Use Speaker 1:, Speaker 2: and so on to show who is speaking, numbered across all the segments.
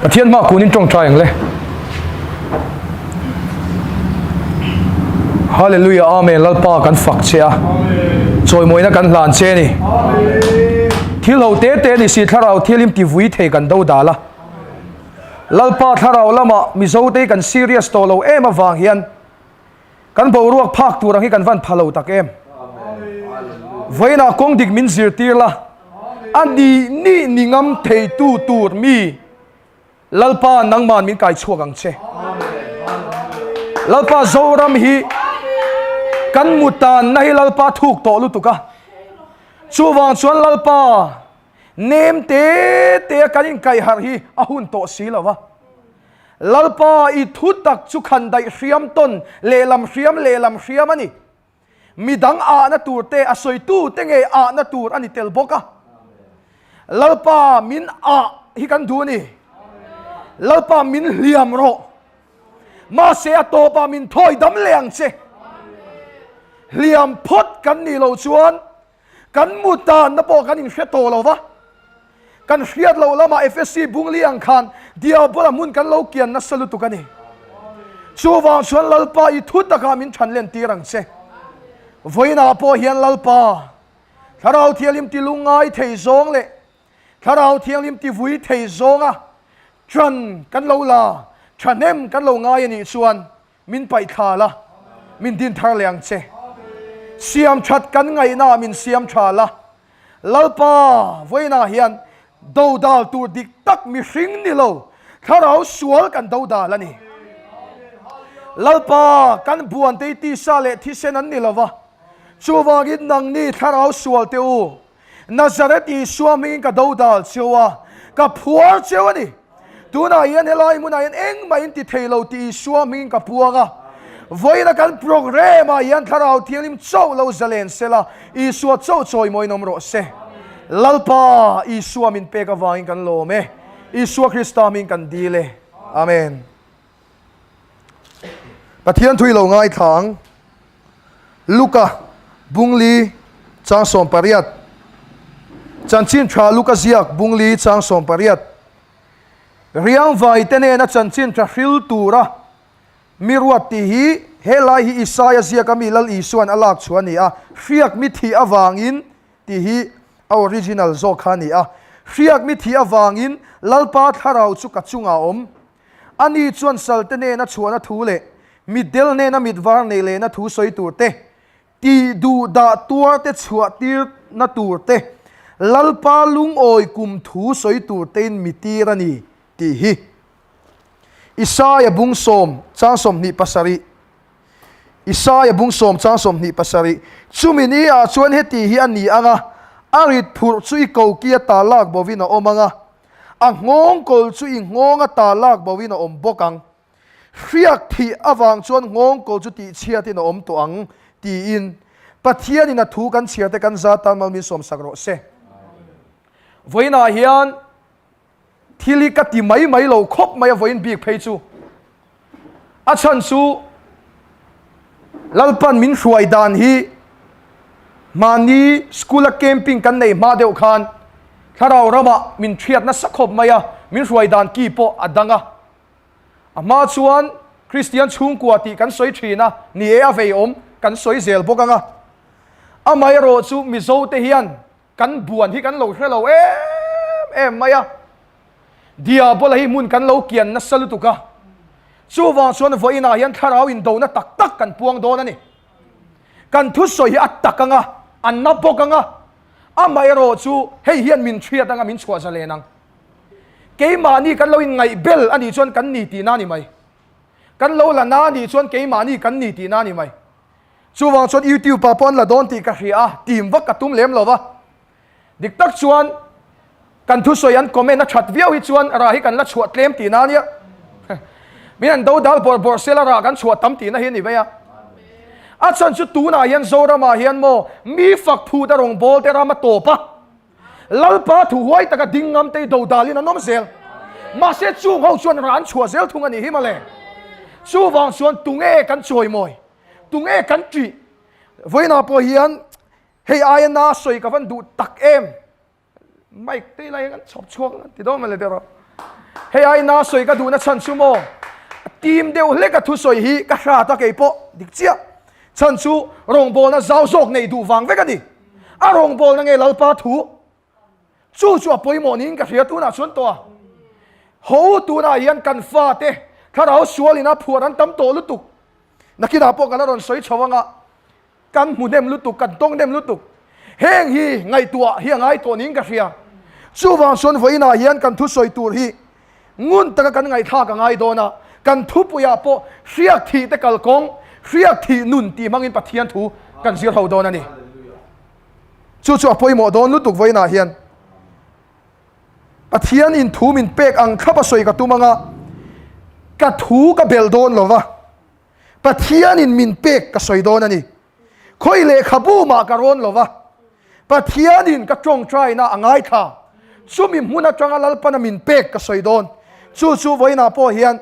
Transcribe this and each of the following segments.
Speaker 1: Pathian hma kunin tawngtai ang le. Hallelujah Amen Lalpa kan fak che a. Chawimawina kan hlan che ni. Thil ho te te ni si thlarau thialim ti vui thei kan do dal a. Lalpa thlarau lama Mizo te kan serious tawh lo em avang hian kan boruak phak tur ang hi kan van pha lo tak em. Vawiinah kawng dik min zirtir la, a nih nih ni ngam theitu tur mi Lalpa nangman min kai chhuak ang che. Lalpa Zoram hi kan mutanna hi Lalpa thuk tawh lutuk a. Chuvang chuan Lalpa nem te te a kan inkaiharh hi a hun tawh si lo va. Lalpa i thu tak chu khan daih hriam tawn lehlam hriam lehlam hriam a ni. Midang ahna tur te a sawitu te ngei ahna tur a ni tel bawk a. Lalpa min ah hi kan duh a ni. Lalpa min hliam rawh. Mahse a tawpah min thawi dam leh ang che. Hliam phawt kan nih loh chuan Kan mu tanna pawh kan inhre tawh lo va, kan hriat loh lamah Efesi bungli ang khan Diabola hmun kan lo kian nasa lutuk a ni. Chuvang chuan Lalpa i thu takah min than len tir ang che. Vawiinah pawh hian Lalpa, Thlarau Thianghlim ti lungngai thei zawng leh Thlarau Thianghlim ti vui thei zawnga ṭan kan lo la, ṭhahnem kan lo ngai a nih chuan Min paih thla la, min din thar leh ang che. Siam that kan ngaihna min siam tha la. Lalpa, vawiinah hian dodal tur dik tak mihring ni lo, thlarau sual kan dodal a ni. Lalpa, kan buante i tisa leh thisen an ni lo va, chuvangin nangni thlarau sual te u, Nazareth Isua hmingin ka dodal cheu a, ka phuar cheu a ni. Tunah hian helai hmunah hian engmah in ti thei lo tih Isua hmingin ka puang a. Vawiina kan programme ah hian Thlarau Thianghlim chauh lo zalen se la, Isua chauh chawimawiin awm rawh se. Lalpa Isua min pek avangin kan lawm e. Isua Krista hmingin kan dil e. Amen. Pathian thui lo ngaithla ang. Luka, Bungli, chang 18. Chanchin tha Luka ziak Bungli chang 18. Riangvai te nena chanchin tha hril tura mi ruat tih hi helai hi Isaia ziaka mi Lal Isuan a lak chhuah a ni a, hriak mi thih avangin tih hi a original zawk kha a ni a. Hriak mi thih avangin Lalpa thlarau chu ka chungah a awm. Ani chuan salte nena chhuahna thu leh mitdel nena mit var nei lehna thu sawi tur te, tih duh dah tuar te chhuah tirna tur te, Lalpa lungawi kum thu sawi tur tein mi tir a ni tih hi Isaia bung sawm chang 27 Isaia bung sawm chang 27 Chumi ni ah chuan heti hi a ni ang a, a rit phurh chu i koki ata lak bovin a awm ang a, A nghawng kawl chu i nghawng ata lak boin a awm bawk ang. Hriak thih avang chuan nghawng kawl chu tihchhiatin a awm tawh ang, tiin Pathianin a thu kan chhiar te kan za tan mal min sawmsak rawh se. Vawiinah hian thil hi ka ti mai mai lo khawp mai a vawiin bik phei chu. A chhan chu Lalpan min hruai dan hi mahni school a camping kan nei hma deuh khan thlarau ramah min thiat nasa khawp mai a, min hruai dan ki pawh a dang a. A hma chuan Kristian chhungkua tih kan sawi thin a, ni e a vei awm kan sawi zel bawk ang a. Amaherawh chu Mizo te hian kan buan hi kan lo hre lo em em mai a, Diabola hi hmun kan lo kian nasa lutuk a, chuvang chuan vawiinah hian thlarau indona tak tak kan puang dawn a ni. Kan thusawi hi a tak anga, a na bawk anga, amaherawh chu hei hian min hriat anga min chhuah zalen ang. Keimahni kan lo inngaihbel a nih chuan kan ni tihna a ni mai. Kan lo la na a nih chuan keimahni kan ni tihna a ni mai. Chuvang chuan YouTube ah pawh an la dawn tih ka hria a, tim vak ka tum lem lo va. Dik tak chuan kan thusawi an comment a that viau hi chuan rah hi kan la chhuah tlem tihna a nia. Min an do dal bawrh bawrh sela rah kan chhuah tam tihna hi a ni mai a. A chhan chu tunah hian Zoramah hian maw mi fak phut a rawngbâwl te ram a tawp a. Lalpa thu huai taka ding ngam te hi do dalin an awm zel. Mahse chung ho chuan rah an chhuah zel thung a nih hi mawle. Chuvang chuan tunge kan chawimawi? Tunge kan ṭih? Vawiinah pawh hian hei aia na sawi ka van duh tak em? Mic te lai hian kan chhawp chhuak ang ti dawn mawle tiraw. Hei ai na sawi ka duhna chhan chu maw tim deuh hlek a thusawi hi ka hrat a kei pawh dik chiah. Chhan chu rawngbawlna zau zawk nei duh vang vek a ni. A rawngbawlna nge Lalpa thu? Chu chu a pawimawh niin ka hria tunah chuan tawh a. Ho tunah hian kan fate thlarau sualin a phuar an tam tawh lutuk. Nakinah pawh ka la rawn sawi chho anga kan hmu hnem lutuk, kan tawng hnem lutuk. Heng hi ngaihtuah hi a ngai tawh niin ka hria. Chuvang chuan vawiinah hian kan thusawi tur hi ngun taka kan ngaihthlak a ngai dawn a, kan thupuiah pawh hriak thih te kalkawng, hriak thih nun tih hmangin Pathian thu kan zir ho dawn a ni. Chu chu a pawimawh dawn lutuk vawiinah hian. Pathian in thu min pek ang thlap a sawi ka tum anga ka thu ka belh dawn lo va, Pathian in min pek ka sawi dawn a ni. Khawi lehkhabu mah ka rawn lo va, Pathian in ka tawngtaina a ngaithla. Chumi hmun atanga Lalpana min pek ka sawi dawn. Chu chu vawiinah pawh hian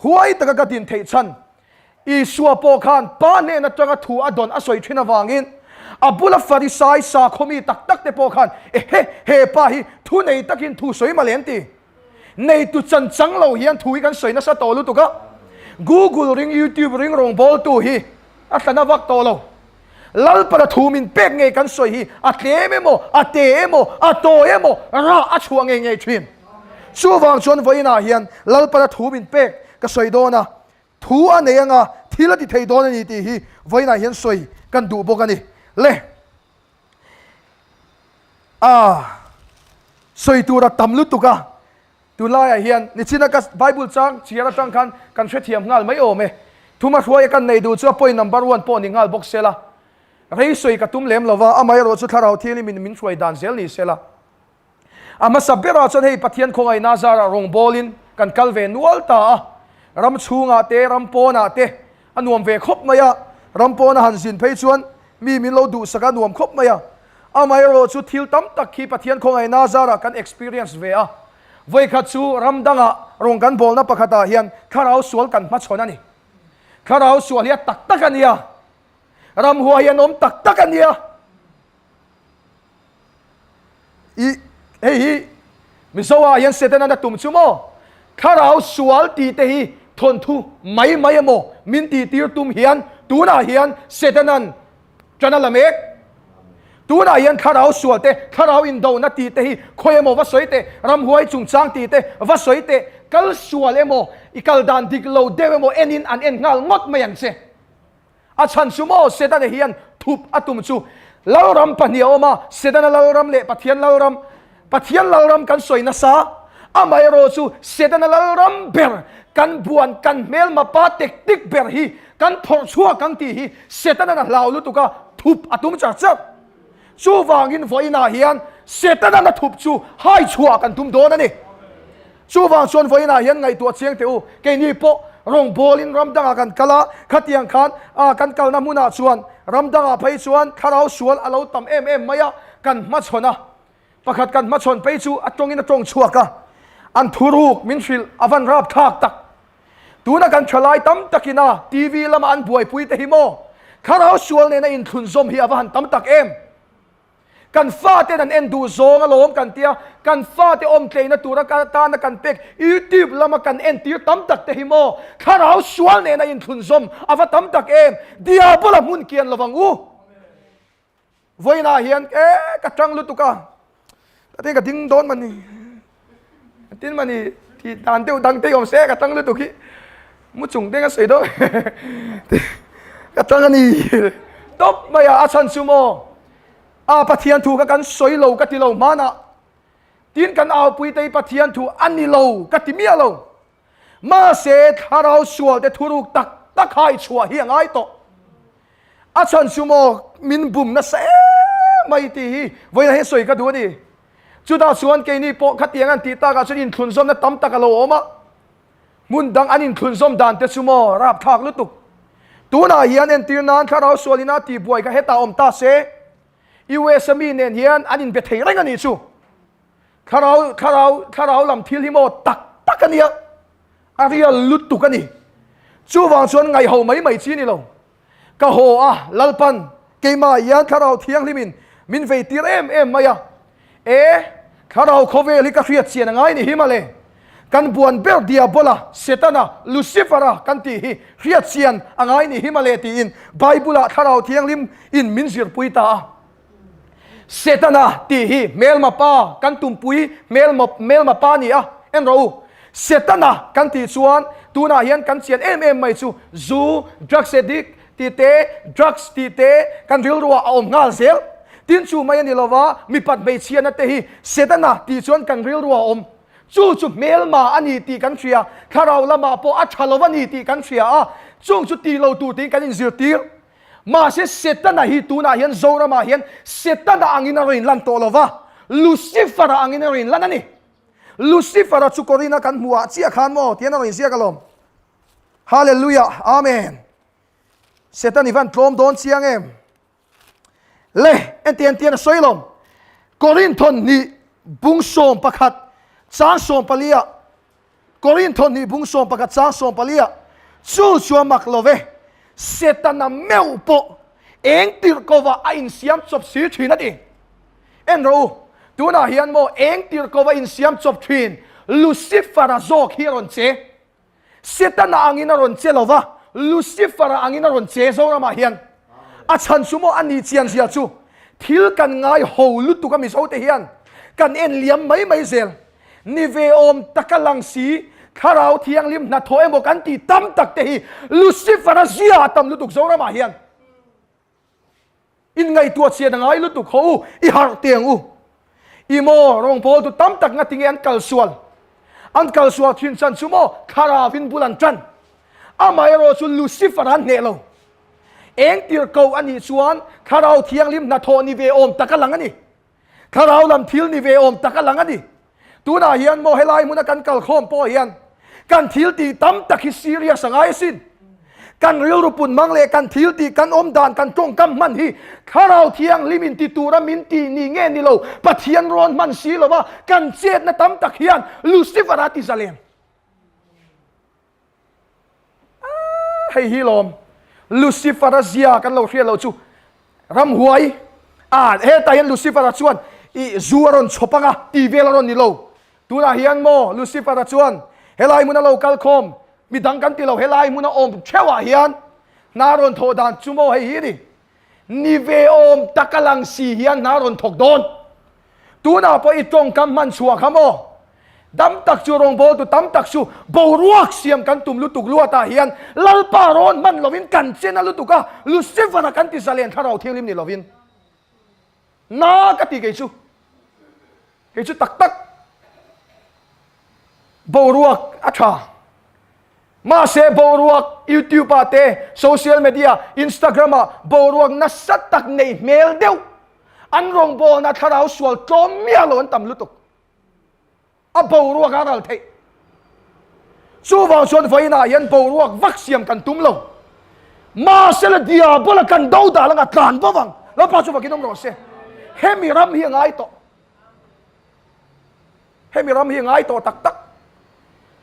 Speaker 1: huai taka ka din theih chhan Isua pawh khan Pa hnen atanga thu a dawn a sawi thin avangin a bula Farisai sakhaw mi tak tak te pawh khan, Ehe, he pa hi thu nei takin thu sawi mah le an ti. Neitu chan chang lo hian thu hi kan sawi nasa tawh lutuk a, Google ring, YouTube ring rawngbawltu hi a hlana vak tawh lo. Lalpana thu min pek ngei kan sawi hi a tlem emaw, a te emaw, a tawi emaw rah a chhuah ngei ngei thin. Chuvang chuan vawiinah hian Lalpana thu min pek ka sawi dawn a, Thu a nei anga thil a ti thei dawn a ni tih hi vawiinah hian sawi kan duh bawk a ni. Le a sawi tur a tam lutuk a, tunlaiah hian nichina ka Bible chang chhiar atang khan kan hrethiam nghal mai awm e. Thuma hruaia kan nei duh chu a point number one pawh ni nghal bawk sela. Rei sawi ka tum lem lova, amaherawh chu Thlarau Thianghlimin min hruai dan zel ni sela. A hmasa berah chuan hei Pathian khawngaihna zarah rawngbawlin kan kal ve nual ta a, ram chhungah te, ram pawnah te a nuam ve khawp mai a, ram pawna han zin phei chuan mi min lo duhsak a nuam khawp mai a. Amaherawh chu thil tam tak khi Pathian khawngaihna zarah kan experience ve a, vawikhat chu ram dangah rawn kan bawlna pakhatah hian thlarau sual kan hmachhawn a ni. Thlarau sual hi a tak tak a nia, ramhuai hi an awm tak tak a nia. I hei hi Mizo ah hian Satan-an a tum chu maw? Thlarau sual tih te hi thawnthu mai mai emaw min tih tir tum hian tunah hian Satan-an tan a la mek. Tunah hian thlarau sual te, thlarau indona tih te hi khawi emaw va sawi teh, ramhuai chungchang tih te va sawi teh, kal sual emaw, i kal dan dik lo deuh emaw enin an en nghal ngawt mai ang che. A chhan chu maw Setana hian thup a tum chu Lalram pahnih a awm a, Setana Lalram leh Pathian Lalram. Pathian Lalram kan sawi nasa, amaherawh chu Setana Lalram ber kan buan kan hmelma pa tek tik ber hi kan phawrh chhuak ang tih hi Setana'n a hlau lutuk a, thup a tum char char. Chuvangin vawiinah hian Setana na thup chu hai chhuah kan tum dawn a ni. Chuvang chuan vawiinah hian ngaihtuah chiang teh u, keini pawh rawngbawlin ram dangah kan kal a, khatiang khan kan kalna hmunah chuan ram dangah phei chuan thlarau sual a lo tam em em mai a, kan hmachhawn a. Pakhat kan hmachhawn phei chu a tawngin a tawng chhuak a, an thuruk min hrilh a van rapthlak tak. Tuna kan thalai tam takin a TV lama an buaipui te hi maw thlarau sual nena inthlunzawm hi a va han tam tak em? Kan faten an en duh zawng alawm kan tia, kan fate awmtleina tura tana kan pek YouTube lama kan entir tam tak te hi maw thlarau sual nena inthlunzawm a va tam tak em? Diabola hmun kian lovang u. Vawiinah hian e ka tang lutuk a, ka tin ka ding dawn mani, ka tin mani tih dan deuh dang te awm se ka tang lutuk hi mu chung deng a sawi dawn ka tang a ni tawp mai a, a chhan chu maw a Pathian thu kha kan sawi lo ka ti lo hmanah tin kan aupui te hi Pathian thu a ni lo ka ti miah lo. Mahse, thlarau sualte thuruk tak tak hai chhuah hi a ngai tawh. A chhan chu maw min bum nasa em mai tih hi vawiin hian sawi ka duh a ni. Chutah chuan keini pawh khatiang an tih takah chuan inthlunzawmna tam tak a lo awm a. Hmun dang an inthlunzawm dan te chu maw rapthlak lutuk. Tunah hian entir nan thlarau sual ina tihbuai kha hetah awm ta se, US a mi nen hian an inbe thei reng a nih chu. Thlarau, thlarau, thlarau lam thil hi maw tak tak a nia, a real lutuk a ni. Chuvang chuan ngaihho mai mai chi a ni lo. Ka haw a, Lalpan keimah hian thlarau thianghlimin min vei tir em em mai a. E, thlarau khawvel hi ka hriat chian a ngai ni hi mawle. Kan buan ber Diabola, Setana, Lucifera kan tih hi hriatchian a ngai ni hi male tiin Bible-ah Thlarau Thianghlim in min zirpui ta a. Setana tih hi hmelma pa kan tumpui hmelma hmelma pa ni a, en rawh u. Setana kan tih chuan tunah hian kan chian em em mai chu zu, drugs addict tih te, drugs tih te kan rilruah a awm nghal zel. Tin chu mai a ni lova, mipat hmeichhiana te hi Setana tih chuan kan rilruah a awm. Chu chu hmelma a ni tih kan hria, thlarau lamah pawh a tha lo a ni tih kan hria a, chung chu ti lo tur tiin kan inzirtir. Mahse Setana hi tunah hian Zoramah hian Setana angin a rawn inlan tawh lo va, Lucifer-a angin a rawn inlan a ni. Lucifer-a chu Korin-a kan hmuh ah chiah khan maw tihian a rawn inziak alawm. Hallelujah! Amen! Setan i van tlawm dawn chiang em? Le, entian tian a sawi alawm. Korinthon hnih bung 11 chang 14 ah Korinthon hnih bung 11 chang 14 ah chu chu a mak lo ve. Setana meuh pawh eng tirh kovah a insiam chawp si thin a ti. En rawh u, tunah hian maw eng tirh kovah insiam chawp thin Lucifer-a zawk hi a rawn che. Setana angin a rawn che lo va, Lucifer-a angin a rawn che Zoramah hian. A chhan chu maw a nih chian zia chu thil kan ngai ho lutuk a Mizote hian kan en liam mai mai zel. Ni ve awm taka lang si, Thlarau Thianghlim hnathawh emaw kan tih tam tak te hi Lucifer-a zia a tam lutuk Zoramah hian. Inngaihtuah chian a ngai lutuk ho u, i harh teh ang u. I maw rawngbawltu tam tak nga tinge an kal sual? An kal sual thin chan chu maw Thlarauin bul an tan. Amaherawh chu Lucifer an hneh lo. Eng tir ko a nih chuan Thlarau Thianghlim hnathawh ni ve awm tak a lang a ni. Thlarau lam thil ni ve awm tak a lang a ni. Tunah hian maw helai hmuna kan kalkhawm pawh hian kan thil tih tam tak hi serious a ngai asin. Kan rilru pun mang leh kan thil tih kan awm dan kan tawngkam hman hi Thlarau Thianghlim in ti tura min tih ni nge ni lo Pathian rawn hman si lova kan chetna tam tak hian Lucifer a ti zalen. Hei hi lawm Lucifer-a zia kan lo hriat loh chu ramhuai a hetah hian Lucifer-a chuan i zu a rawn chhawp anga ti vel a rawn ni lo tunah hian maw Lucifer-a chuan helai hmuna lo kal khawm midang kan ti lo helai hmuna awm theuhah hian hna rawn thawh dan chu maw hei hi a ni Ni ve awm tak a lang si hian hna rawn thawk dawn. Tunah pawh i tawngkam hman chhuah kha maw? Dam tak chu rawngbawltu tam tak chu boruak siam kan tum lutuk luatah hian Lalpa rawn hman lovin kan chen a lutuk a, Lucifer-a kan ti zalen thlarau thianghlim ni lovin. Na ka ti kei chu. Kei chu tak tak boruak a tha. Mahse boruak YouTube ah te, social media, Instagram ah boruak nasa tak nei hmel deuh an rawngbawlna thlarau sual tlawm miah lo an tam lutuk. A boruak a ral theih. Chuvang chuan vawiinah hian boruak vak siam kan tum lo. Mahse la diabola kan do dah langa tlan bo vang. Lalpa chu vakin awm rawh se. Hemi ram hi a ngai tawh. Hemi ram hi ngai tawh tak tak.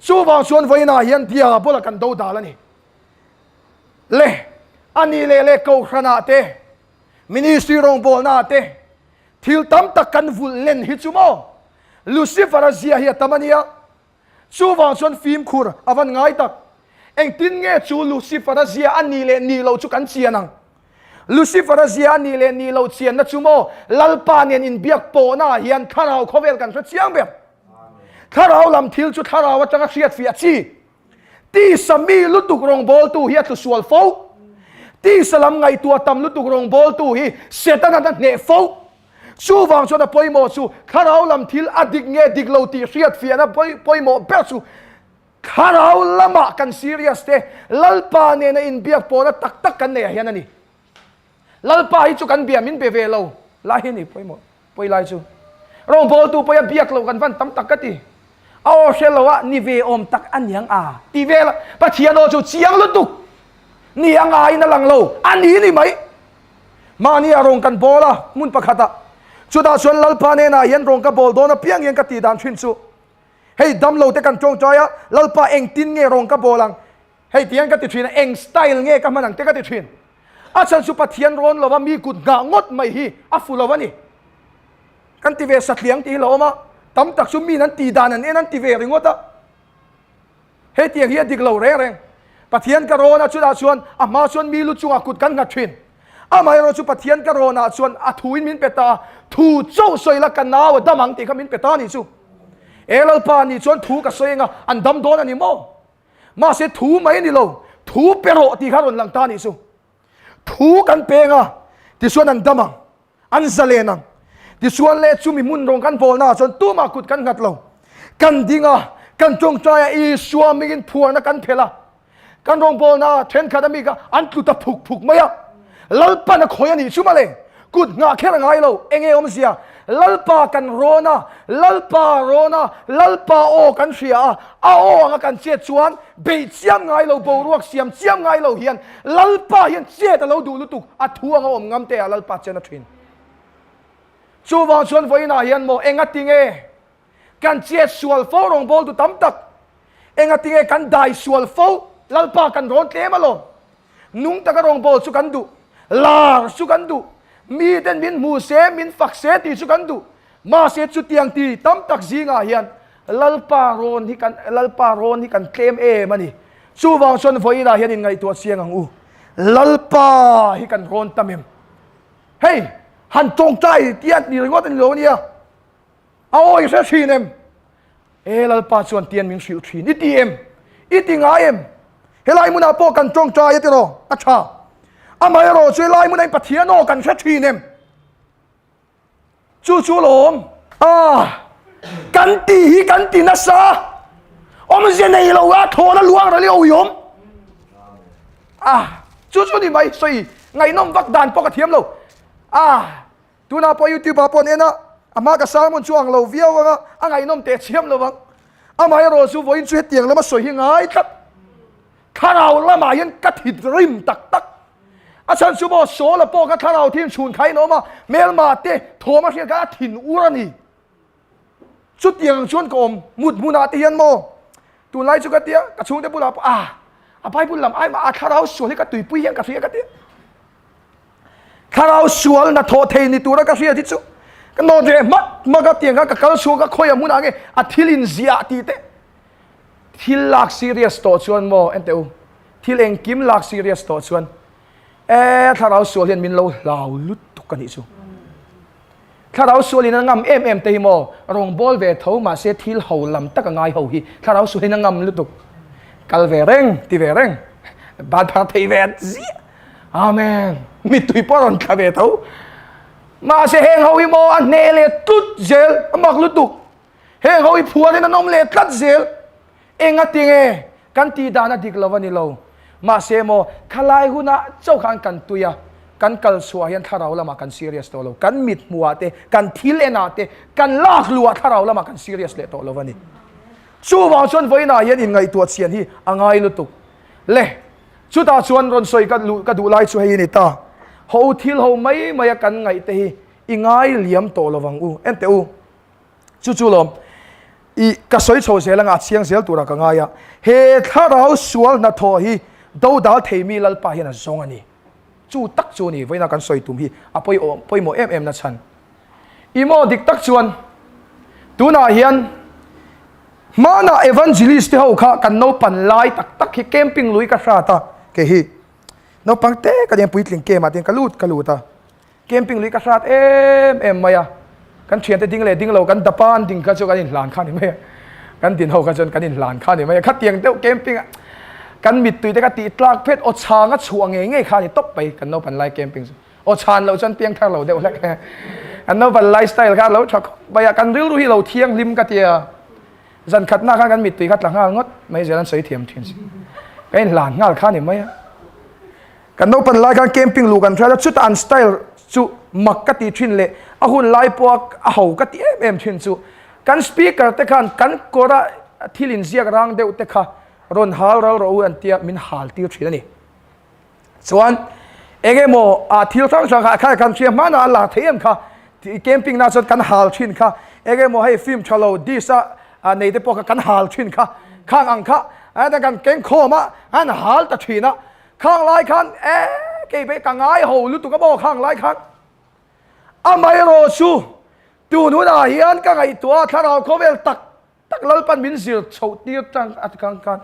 Speaker 1: Chuvang chuan vawiinah hian diabola kan do dal a ni. Le, a ni leh leh kohhranah te, ministry rawngbawlnaah te, thil tam tak kan vulh len hi chu maw? Lucifer-a zia hi a tam a nia. Chuvang chuan fimkhur a van ngai tak. Engtin nge chu Lucifer-a zia a nih leh nih loh chu kan chian ang? Lucifer-a zia a nih leh nih loh chianna chu maw Lalpa nen inbiak pawhnaah hian thlarau khawvel kan hre chiang ber. Thlarau lam thil chu thlarau atanga hriatfiah chi. Tisa mi lutuk rawngbawltu hi a tlu sual fo. Tisa lam ngaihtuah tam lutuk rawngbawltu hi Setana a hneh fo. Chuvang chuan a pawimawh chu thlarau lam thil a dik nge dik lo tih hriatfiahna pawimawh ber chu thlarau lamah kan serious te Lalpa nena inbiak pawhna tak tak kan neih ah hian a ni. Lalpa hi chu kan bia min be ve lo lai hi a ni pawimawh pawi lai chu. Rawngbawltu pawia biak lo kan van tam tak ka ti. A aw hre lo a ni ve awm tak a niang a ti vel a Pathian aw chu chiang lutuk ni a ngaiin a lang lo a ni ni mai. Mahni ah rawng kan bawl a hmun pakhat ah chutah chuan Lalpa hnenah hian rawng ka bawl dawn apiang hian ka tih dan thin chu hei damlo te kan tawngtai a Lalpa engtin nge rawng ka bawl ang hei tiang ka ti thin a eng style nge ka hman ang te ka ti thin a chhan chu Pathian rawn lova mi kut nghah ngawt mai hi a fu lo a ni kan ti ve satliang tih hi lo awm a tam tak chu min an tih dan an en an ti ve ringawt a. Hetiang hi a dik lo reng reng. Pathian ka rawn a, chutah chuan a hma chuan mi lu chungah kut kan nghat thin. Amaherawh chu Pathian ka rawnah chuan a thuin min pe ta a, thu chauh sawi la ka nau a dam ang tih kha min pe ta a nih chu. E Lalpa nih chuan thu ka sawi anga an dam dawn a ni maw? Mahse thu mai a ni lo, thu pe rawh tih kha rawn lang ta a nih chu. Thu kan peng a, tichuan an dam ang. An zalen ang. Tichuan leh chumi hmun rawng kan bawlnaah chuan tumah kut kan nghat lo. Kan ding a, kan tawngtai a, Isua mingin phuarna kan phelh a. Kan rawngbawlnaah thenkhat a mi kha an tlu ta phuk phuk mai a. Lalpan a khawi a nih chu mawle. Kut nghah kher a ngai lo. Enge awmzia? Lalpa kan rawn a, Lalpa rawn a, Lalpa aw kan hria a, a aw anga kan chet chuan beih chiam ngai lo, boruak siam chiam ngai lo hian Lalpa hian chet a lo duh lutuk, a thu anga awm ngam te ah Lalpa chen a thin. Chuvang chuan vawiinah hian maw engati nge kan chet sual fo rawngbawltu tam tak, engati nge kan dai sual fo, Lalpa kan rawn tlem alawm. Nung taka rawngbâwl chu kan duh, lâr chu kan duh, miten min hmu se, min fak se tih chu kan duh. Mahse chutiang ti tam tak zingah hian Lalpa rawn hi kan Lalpa rawn hi kan tlem em a ni. Chuvang chuan vawiinah hian inngaihtuah chiang ang u. Lalpa hi kan rawn tam em? Hei, han tawngtai tia ni ringawt a ni lo a nia. A aw i hre thin em? E Lalpa chuan tian min hrilh thin. I ti em? I ti ngai em? Helai hmunah pawh kan tawngtai a tiraw? A tha. Amaherawh chu helai hmunah in Pathian aw kan hre thin em? Chu chu lawm. Ah, kan ti hi kan ti nasa. Awmzia nei lo a thawn a luang ral i awiawm. Ah, chu chu ni mai sawi ngaihnawm vak dan pawh ka thiam lo. Ah, Tunah pawh YouTube ah pawh an en a, a hma ka sermon chu ang lo viau ang a, a ngaihnawm teh chhiam lo vang. Amaherawh chu vawiin chu hetiang lama sawi hi ngai tlat. Thlarau lamah hian ka thit rim tak tak. A chhan chu maw Saul-a pawh kha thlarau thin chhun kha in awm a, hmelma te thawm a hriat khan a thin ur a ni. Chutiang ang chuan ka awm mut hmunah te hian maw tunlai chu ka tia ka chhungte bulah pawh ah a Bible lam ai mah a thlarau sual hi ka tuipui hian ka hria ka tia. Thlarau sual hna thawh thei ni tura ka hriat hi chu ka nawt reh hmak hmak a tiang kha ka kal chhuak a khawi a hmunah nge a thil in ziah tih te thil lak serious tawh chuan maw enteh u thil engkim lak serious tawh chuan e thlarau sual hian min lo hlau lutuk a nih chu. Thlarau sualin a ngam em em te hi maw rawngbâwl ve tho mahse thil ho lam tak a ngai ho hi thlarau sualin a ngam lutuk. Kal ve reng, ti ve reng, ban phar thei ve ziah. Amen. Mittui pawh a rawn tla ve tho. Mahse heng ho hi maw a hneh leh tlut zel, a mak lutuk. Heng ho hi phuarin an awm leh tlat zel. Enga tinge kan tih dan a dik lo a ni lo. Mahse maw, khalai hunah chauh khan kan tui a, kan kal chhuah hian thlarau lamah kan serious tawh lo. Kan mit hmuhah te, kan thil enah te, kan lak luhah thlarau lamah kan serious leh tawh lo a ni. Chuvang chuan vawiinah hian inngaihtuah chian hi a ngai lutuk. Le, chutah chuan rawn sawi ka luh ka duh lai chu hei a ni ta. Ho thil ho mai maia kan ngaih te hi i ngai liam tawh lo vang u. Enteh u. Chu chu lawm, i ka sawi chho zel anga a chiang zel turah ka ngai a, he thlarau sual hnathawh hi dodal thei mi Lalpa hian a zawng a ni. Chu tak chu a ni, vawiina kan sawi tum hi a pawimawh em em na chhan. I maw dik tak chuan tunah hian hmanah evangelist te ho kha kan naupan lai tak tak hi camping lui ka hrat a, kei hi naupang te ka nia puitling camp ah te hian ka lut ka lut a. Camping lui ka hrat em em mai a, kan thiante ding leh ding lo kan dapa an ding kha chu kan inhlan kha ni mai a, kan din ho kha chuan kan inhlan kha ni mai a, khatiang deuh camping a kan mittui te kha tih tlak phet aw chhang a chhuah ngei ngei kha a ni tawp mai kan naupan lai camping chu, aw chhan loh chuan piang thar lo deuh hlek kan naupan lai style kha a lo tha khawp mai a, kan rilru hi lo thianghlim ka tia, zan khatna khan kan mittui kha tla nghal ngawt mai zel an sawi thiam thin si, kan inhlan nghal kha ni mai a. Kan naupan lai khan camping luh kan hriat a, chutah an style chu mak ka ti thin leh a hun lai pawha a ho ka ti em em thin chu kan speaker te khan kan kawra thil inziak rang deuh te kha rawn hal ral rawh u an tia min hal tir thin a ni. Chuan eng emaw ah thil hrang hrang kha kha kan hria hmanah a la thei em kha camping na chuan kan hal thin kha eng emaw hei film tha lo dish a nei te pawh kha kan hal thin kha khang ang kha kan keng khawm a an hal ta thin a. Khang lai khan e kei pawh ka ngai ho lutuk a maw khang lai khan amaherawh chu tun hunah hian ka ngaihtuah a thlarau khawvel tak tak Lalpan min zir chhoh tir tang a ti kang khan.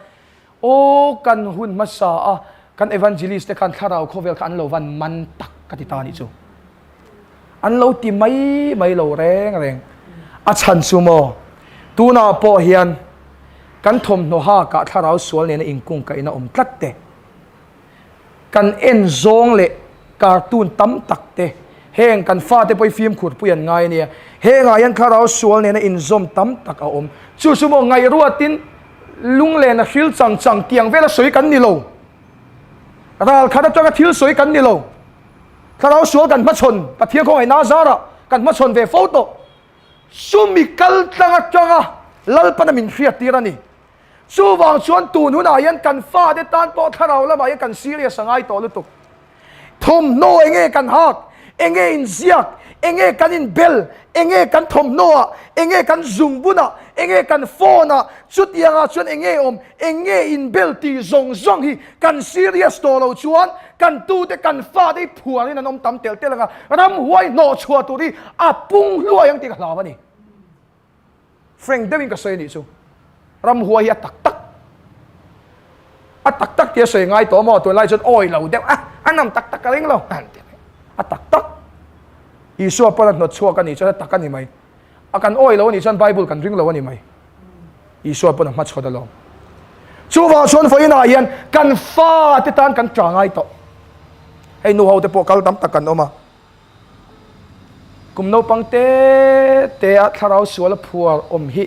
Speaker 1: Aw kan hun hmasa a kan evangelist te khan thlarau khawvel kha an lo van man tak ka ti ta nih chu. An lo ti mai mai lo reng reng. A chhan chu maw tunah pawh hian kan thawmhnaw hakah thlarau sual nena inkungkaihna awm tlat te, kan en zawng leh cartoon tam tak te, heng kan fate pawh hi fimkhur pui an ngai a nia, hengah hian thlarau sual nena inzawm tam tak a awm. Chu chu maw ngaihruatin lunglen a hril chang chang tiang vela sawi kan ni lo. Ral khat atanga thil sawi kan ni lo. Thlarau sual kan hmachhawn, Pathian khawngaihna zarah kan hmachhawn ve fo tawh. Chumi kal tlang atanga Lalpana min hriat tir a ni. Chuvang chuan tun hunah hian kan fate tan pawh thlarau lamah hian kan serious a ngai tawh lutuk. Thawmhnaw enge kan hak, enge inziak, enge kan inbel, enge kan thawmhnawah, enge kan zungbunah, enge kan phone-ah, chutiangah chuan enge awm, enge inbel tih zawng zawng hi kan serious tawh lo chuan kan tute kan fate hi phuarin an awm tam telh telh ang a, ramhuai hnawhchhuah tur hi a pung hluai ang tih ka hlau a ni. Frank deuhin ka sawi a nih chu. Ramhuai hi a tak tak. A tak tak tia sawi ngai tawh maw? Tunlai chuan awi lo deuh a, a nam tak tak ka ring lo. A tak tak. Isua pawn a hnawt chhuak a nih chuan a tak a ni mai. A kan awi lo a nih chuan Bible kan ring lo a ni mai. Isua pawn a hmachhawn alawm. Chuvang chuan vawiinah hian kan fate tan kan ṭa ngai tawh. Hei nu ho te pawh kal tam tak kan awm a. Kum naupang te te a thlarau sual a phuar awm hi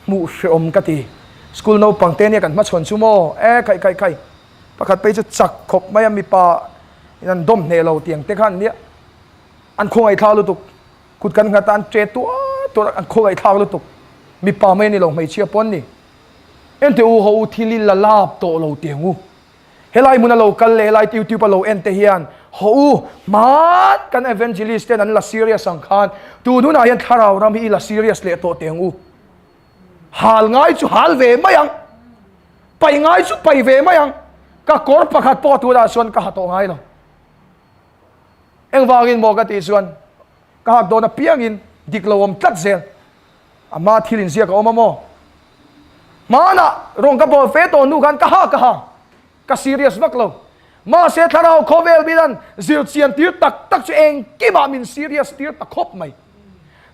Speaker 1: hmuh hreawm ka ti. School naupang te nia kan hmachhawn chu maw? E khai khai khai. Pakhat phei chu chak khawp mai a mipa in an dawm hneh lo tiang te khan nia an khawngaihthlak lutuk. Kut kan nghat a an che tuar tuar a an khawngaihthlak lutuk. Mipa mai a ni lo hmeichhia pawh an ni. Ente u ho u thil i la lap tawh lo tiang u. Helai hmun a lo kal leh helai YouTube a lo en te hian haw u hman kan evangelist ten an la serious ang khan tun hunah hian thlarau ram hi i la serious leh tawh teh ang u. Hal ngai chu hal ve mai ang, pai ngai chu pai ve mai ang, ka kawr pakhat pawh tunah chuan ka ha tawh ngai lo. Engvangin maw ka tih chuan ka hak dawn apiangin dik lo awm tlat zel. Ama thil inziak a awm a maw? Hmanah rawn ka bawl fe tawh hnu khan ka ha ka ha, ka serious vak lo. Mahse thlarau khawvel bilan zir chian tir tak tak chu engkimah min serious tir ta khawp mai.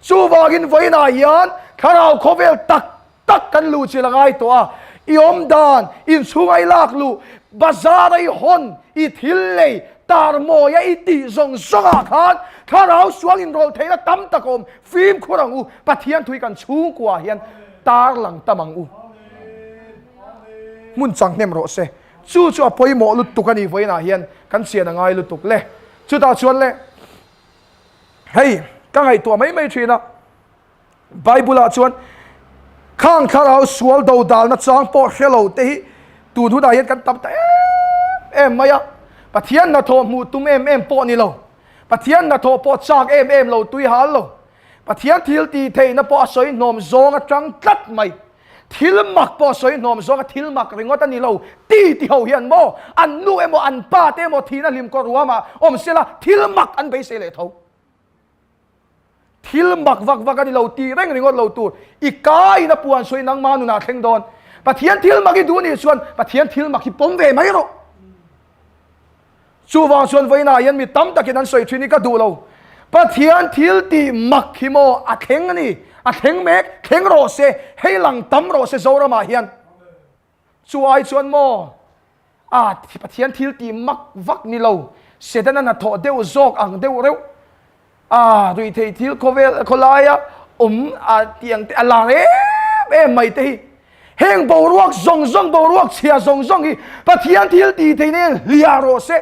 Speaker 1: Chuvangin vawiinah hian thlarau khawvel tak tak kan luh chilh a ngai tawh a, i awm dan, inchhunga i lak luh, bazara i hawn, i thil lei, tar mawia i tih zawng zawngah khan thlarau sual inrawlh theihna tam tak a awm. Fimkhur ang u, Pathian thui kan chhungkuaah hian tar lang tam ang u. Hmun chang hnem rawh se. Chu chu a pawimawh lutuk a ni vawiinah hian kan chian a ngai lutuk le. Chutah chuan le, hei ka ngaihtuah mai mai thin a. Bible-ah chuan khang thlarau sual do dalna chang pawh hre lo te hi tun hunah hian kan tam ta em em mai a. Pathian hnathawh hmuh tum em em pawh ni lo. Pathian hnathawh pawh chak em em lo, tui hal lo. Pathian thil tih theihna pawh a sawi hnawm zawng atang tlat mai. Thil mak pawh a sawi hnawm zawng a thil mak ringawt a ni lo. Ti ti ho hian maw an nu emaw an pa te emaw thihna hlim kawr ruamah awm sela thil mak an beisei leh tho. Thil mak vak vak a ni lo tih reng ringawt lo tur i kaiin a puan sawi nangma nunah thleng dawn. Pathian thil mak i duh nih chuan Pathian thil mak hi pawm ve mai rawh. Chuvang chuan vawiinah hian mi tam takin an sawi thin hi ka duh lo. Pathian thil tih mak hi maw a thleng a ni, a thleng mek, thleng rawh se, hei lang tam rawh se Zoramah hian. Chu ai chuan maw a Pathian thil tih mak vak ni lo, Setana hnathawh deuh zawk ang deuh reuh a ruihtheih thil khawvel khawlaia awm a tih ang te a lar em em mai te hi. Heng boruak zawng zawng boruak chhia zawng zawng hi Pathian thil tih theih nen hliah rawh se.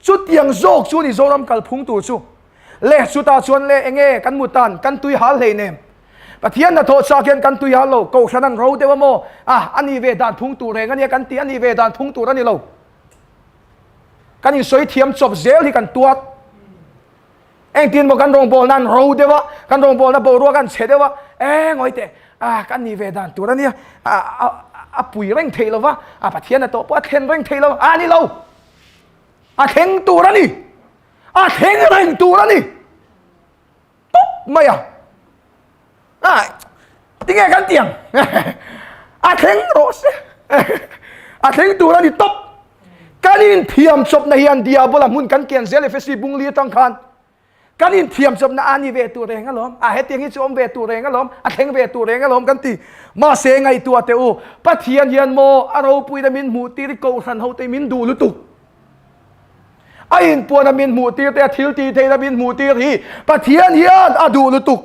Speaker 1: Chutiang zawk chu ni Zoram kalphung tur chu. Le chutah chuan le enge kan mutan kan tui hal hlei nem. Pathian hnathawh chak hian kan tui hal lo, kohhran an ro deuh a maw? Ah, a ni ve dan phung tur reng a nia kan ti, a ni ve dan phung tur a ni lo. Kan insawi thiam chawp zel hi kan tuar. Engtin maw kan rawngbawlna an ro deuh a, kan rawngbawlna boruak an chhe deuh a, e ngawi teh, ah kan ni ve dan tur a nia, a pui reng thei lo va, a Pathian a tawh pawh a thlen reng thei lo, a ni lo. A thleng tur a ni. A thleng reng tur a ni. Tawp mai a. A tinge kan tiang. A thleng rawh se. A thleng tur a ni tawp. Kan inthiam chawpna hian diabola hmun kan kian zel Efesi bungli atang khan. Kan inthiam chawpna a ni ve tur reng alawm, a hetiang hi chu awm ve tur reng alawm, a thleng ve tur reng alawm kan ti. Mahse ngaihtuah teh u, Pathian hian maw a ropuina min hmuh tir i kohhran ho te min duh lutuk. A inpuana min hmuh tir te, a thil tih theihna min hmuh tir hi Pathian hian a duh lutuk.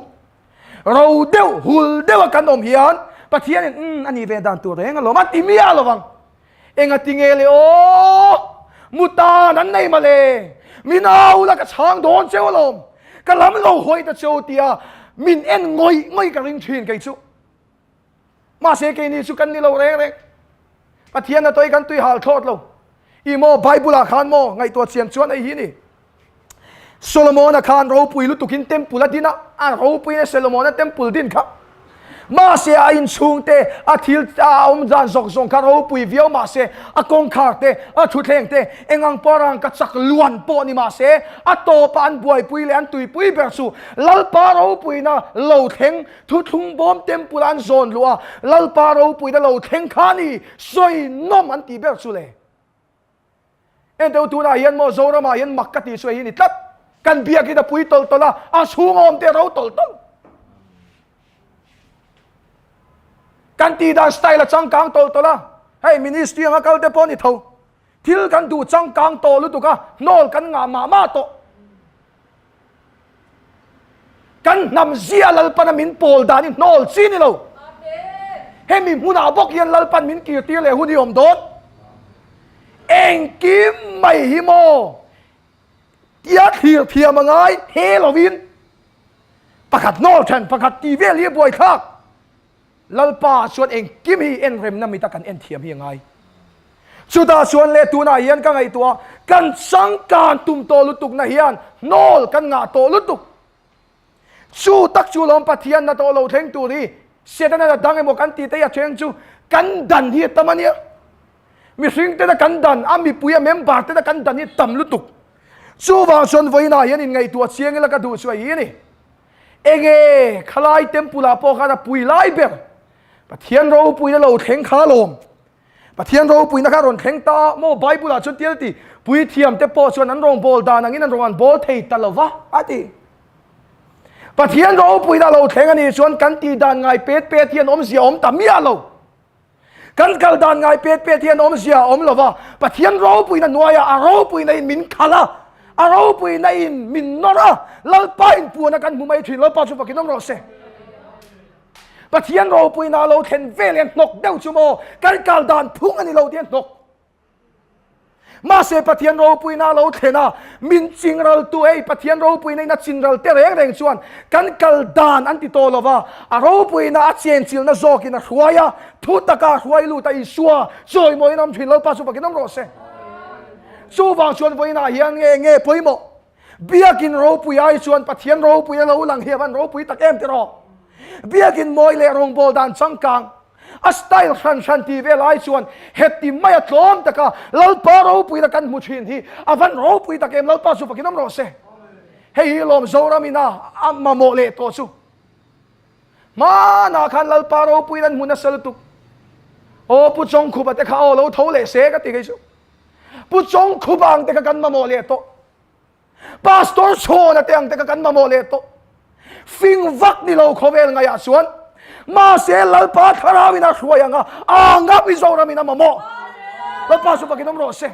Speaker 1: Ro deuh, hul deuha kan awm hian Pathianin umm a nih ve dan tur reng alawm a ti miah lovang. Engati nge le aw? Mutan an nei male. Min au la ka chhang dawn cheu alawm. Ka lam lo hawi ta cheu tia min en ngawih ngawih ka ring thin kei chu. Mahse keini chu kan ni lo reng reng. Pathian a tawi kan tui hal thlawt lo. I maw Bible ah khan maw ngaihtuah chian chuan hei hi ni. Solomona khan ropui lutukin temple a din a, a ropui in Solomona temple din kha. Mahse a inchhung te, a thil a awm dan zawk zawng kha ropui viau mahse a kawngkhar te, a thutthleng te, engang pawh rang ka chak luan pawh ni mahse a tawpa an buaipui leh an tuipui ber chu Lalpa ropuina lo thleng Thuthlung bawm temple an zawn luh a, Lalpa ropuina lo thleng kha ni sawi nawm an tih ber chu le. Enteu tunah hian maw Zoramah hian mak ka tih chu hei hi ni tlat. Kan biakin a pui tawlh tawlh a, a chhung a awm te a ro tawlh tawlh. Kan tih dan style a changkang tawlh tawlh a, hei ministry anga kal te pawh ni tho. Thil kan duh changkang tawh lutuk a, hnawl kan ngah mah mah tawh. Kan hnam zia Lalpana min pawl dan hi hnawl chi ni lo. Hemi hmunah bawk hian Lalpan min kirtir leh hun hi awm dawn. Engkim mai hi maw tia thlir thiam a ngai he lovin pakhat hnawl then pakhat tih vel hi a buaithlak. Lalpa chuan engkim hi enremna mita kan en thiam hi a ngai. Chutah chuan leh tunah hian ka ngaihtuah kan changkan tum tawh lutukna hian hnawl kan ngah tawh lutuk. Chu tak chu lawm Pathian na tawh lo thleng tur hi Setana la dang emaw kan tih te hi a thleng chu kan dan hi a tam a nia. Mihring tena kan dan, a mipui a member tena kan dan hi tam lutuk. Chuvang chuan vawiinah hian inngaihtuah chiang ila ka duh chu a hi a ni. Enge khalai temple ah pawh khan a pui lai ber Pathian ropuina lo thleng kha alawm. Pathian ropuina kha rawn thleng ta maw Bible ah chuan tial ti puithiam te pawh chuan an rawngbawl dan angin an rawn an bawl thei ta lova a ti. Pathian ropuina lo thleng a nih chuan kan tih dan ngai pet pet hian awmzia awm ta miah lo. Kan kal dan ngai pet pet hian awmzia a awm lo va, Pathian ropuina hnuaiah a ropuina in min khalh a, a ropuina in min nawr a, Lalpa in puana kan hmu mai thin, Lalpa chu fakin awm rawh se. Pathian ropuina a lo thlen vel hian hnawk deuh chu maw, kan kal dan phung a ni lo tih a hnawk. Mahse Pathian ropuina a lo thlen a, min chingraltu hei Pathian ropuina in a chinral te reng reng chuan kan kal dan an ti tawh lo va, a ropuina a chenchilhna zawkin a hruai a, thu taka a hruai lut a Isua chawimawiin a awm thin Lalpa chu fakin awm rawh se. Chuvang chuan vawiinah hian nge nge pawimawh Biakin ropui ai chuan Pathian ropui a lo lang hi a van ropui tak em tiraw? Biakin mawi leh rawngbawl dan changkang A style hran hran tih vel ai chuan heti maia tlawm taka Lalpa ropuina kan hmu thin hi a van ropui tak em Lalpa chu fakin awm rawh se. Hei hi lawm Zoram ina a mamawh leh tawh chu. Hmanah khan Lalpa ropuina an hmu nasa lutuk. Aw Pu Chawngkhupa te kha aw lo tho leh se ka ti kei chu. Pu Chawngkhupa ang te kha kan mamawh leh tawh. Pastor chhawna te ang te kha kan mamawh leh tawh. Fing vak ni lo khawvel ngaihah chuan mahse Lalpa thlarau in a hruai ang a, a anga Mizoram in a mamawh. Lalpa chu fakin awm rawh se.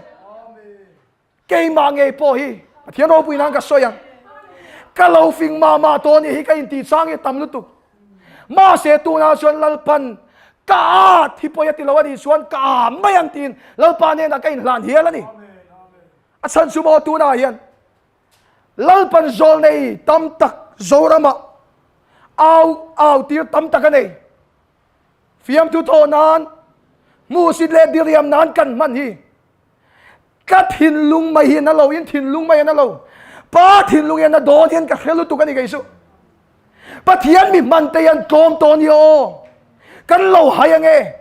Speaker 1: Keimah ngei pawh hi Pathian ropui nan ka sawi ang. Ka lo fing mah mah tawh ni hi ka intih chang hi tam lutuk. Mahse tunah chuan Lalpan ka a thi pawi a ti lo a nih chuan ka a mai ang tiin Lalpa hnenah ka inhlan hial a ni. A chhan chu maw tunah hian Lalpan zawl nei tam tak Zoramah au au tir tam tak a nei. Fiamthu thawh nan, hmuhsit leh diriam nan kan hman hi. Ka thinlung mai hi na lo in thinlung mai a na lo. Pa thinlung hian na dawn hian ka hre lutuk a ni kei chu. Pathian mi hman te hian tlawm tawh ni aw. Kan lo hai ange.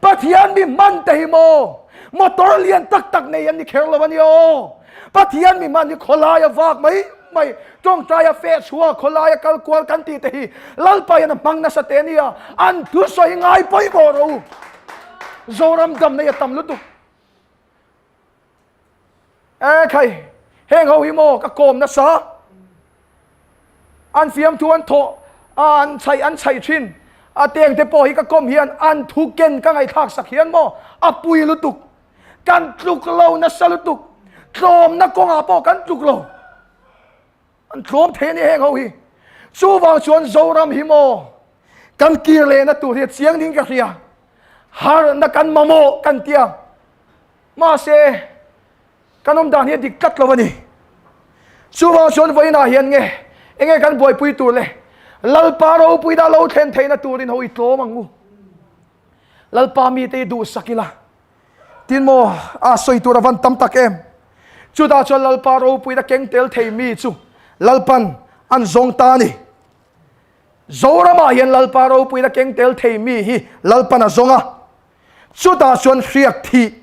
Speaker 1: Pathian mi hman te hi maw motor lian tak tak nei an ni kher lo a ni aw. Pathian mi hman hi khawlai a vak mai mai tawngtai a feh chhuak khawlai a kal kual kan tih te hi Lalpa hian a hmang nasa te nia an thusawi ngai pawimawh rawh u. Zoram damna hi a tam lutuk. E khai, heng ho hi maw ka kawm nasa. An fiamthu an thawh a an chhaih an chhaih thin. A teng te pawh hi ka kawm hian an thu ken ka ngaihthlak sak hian maw a pui lutuk. Kan tluk lo nasa lutuk. Tlawmna kawngah pawh kan tluk lo. An tlawm thei a ni heng ho hi. Chuvang chuan Zoram hi maw kan kir lehna tur hi a chiang ding ka hria. Harhna kan mamawh kan tia. Mahse kan awm dan hi a dik tlat lo a ni. Chuvang chuan vawiinah hian nge enge kan buaipui tur le Lalpa ropui dah lo thlen theihna turin ho i tlawm ang u. Lalpa mite i duhsak ila. Tin maw, a sawi tur a van tam tak em? Chutah chuan Lalpa ropuina keng tel thei mi chu Lalpan an zawng ta a ni. Zoramah hian Lalpa ropuina keng tel thei mi hi Lalpan a zawng a. Chutah chuan hriak thih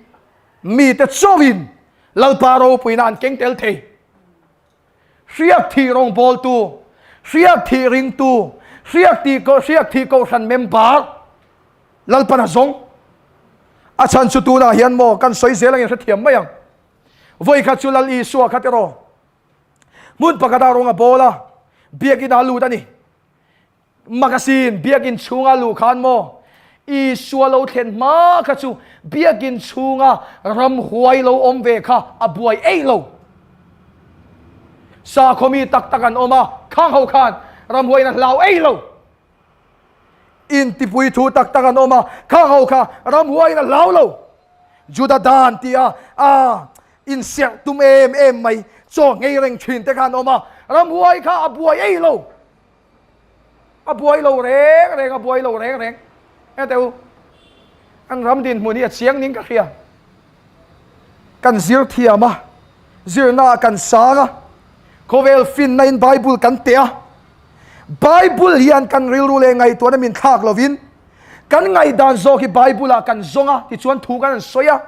Speaker 1: mite chauhin Lalpa ropuina an keng tel thei. Hriak thih rawngbawltu, hriak thih ringtu, hriak tih hriak thih kohhran member Lalpan a zawng. A chhan chu tunah hian maw kan sawi zel angin hrethiam mai ang. Vawi khat chu Lal Isua kha tiraw hmun pakhatah rawng a bawl a, biakinn ah a lut a ni. Magazine biakinn chhunga luh khan maw Isua lo thlen hma kha chu biakinn chhunga ramhuai lo awm ve kha a buai eih lo. Sakhaw mi tak tak an awm a, khang ho khan ramhuaiin a hlau eih lo. Intipui thu tak tak an awm a, khang ho kha ramhuaiin a hlau lo. Juda dan tia a inserh tum em em mai chaw nghei reng thin te kha an awm a, ramhuai kha a buai eih lo. A buai lo reng reng, a buai lo reng reng. Eng teh u, an ram dinhmun hi a chiang ning ka hria. Kan zir thiam a, zirna ah kan sang a, khawvel finna in Bible kan teh a. Bible hian kan rilru leh ngaihtuahna min thlak lovin, kan ngaihdan zawk hi Bible ah kan zawng a, tichuan thu kan han sawi a.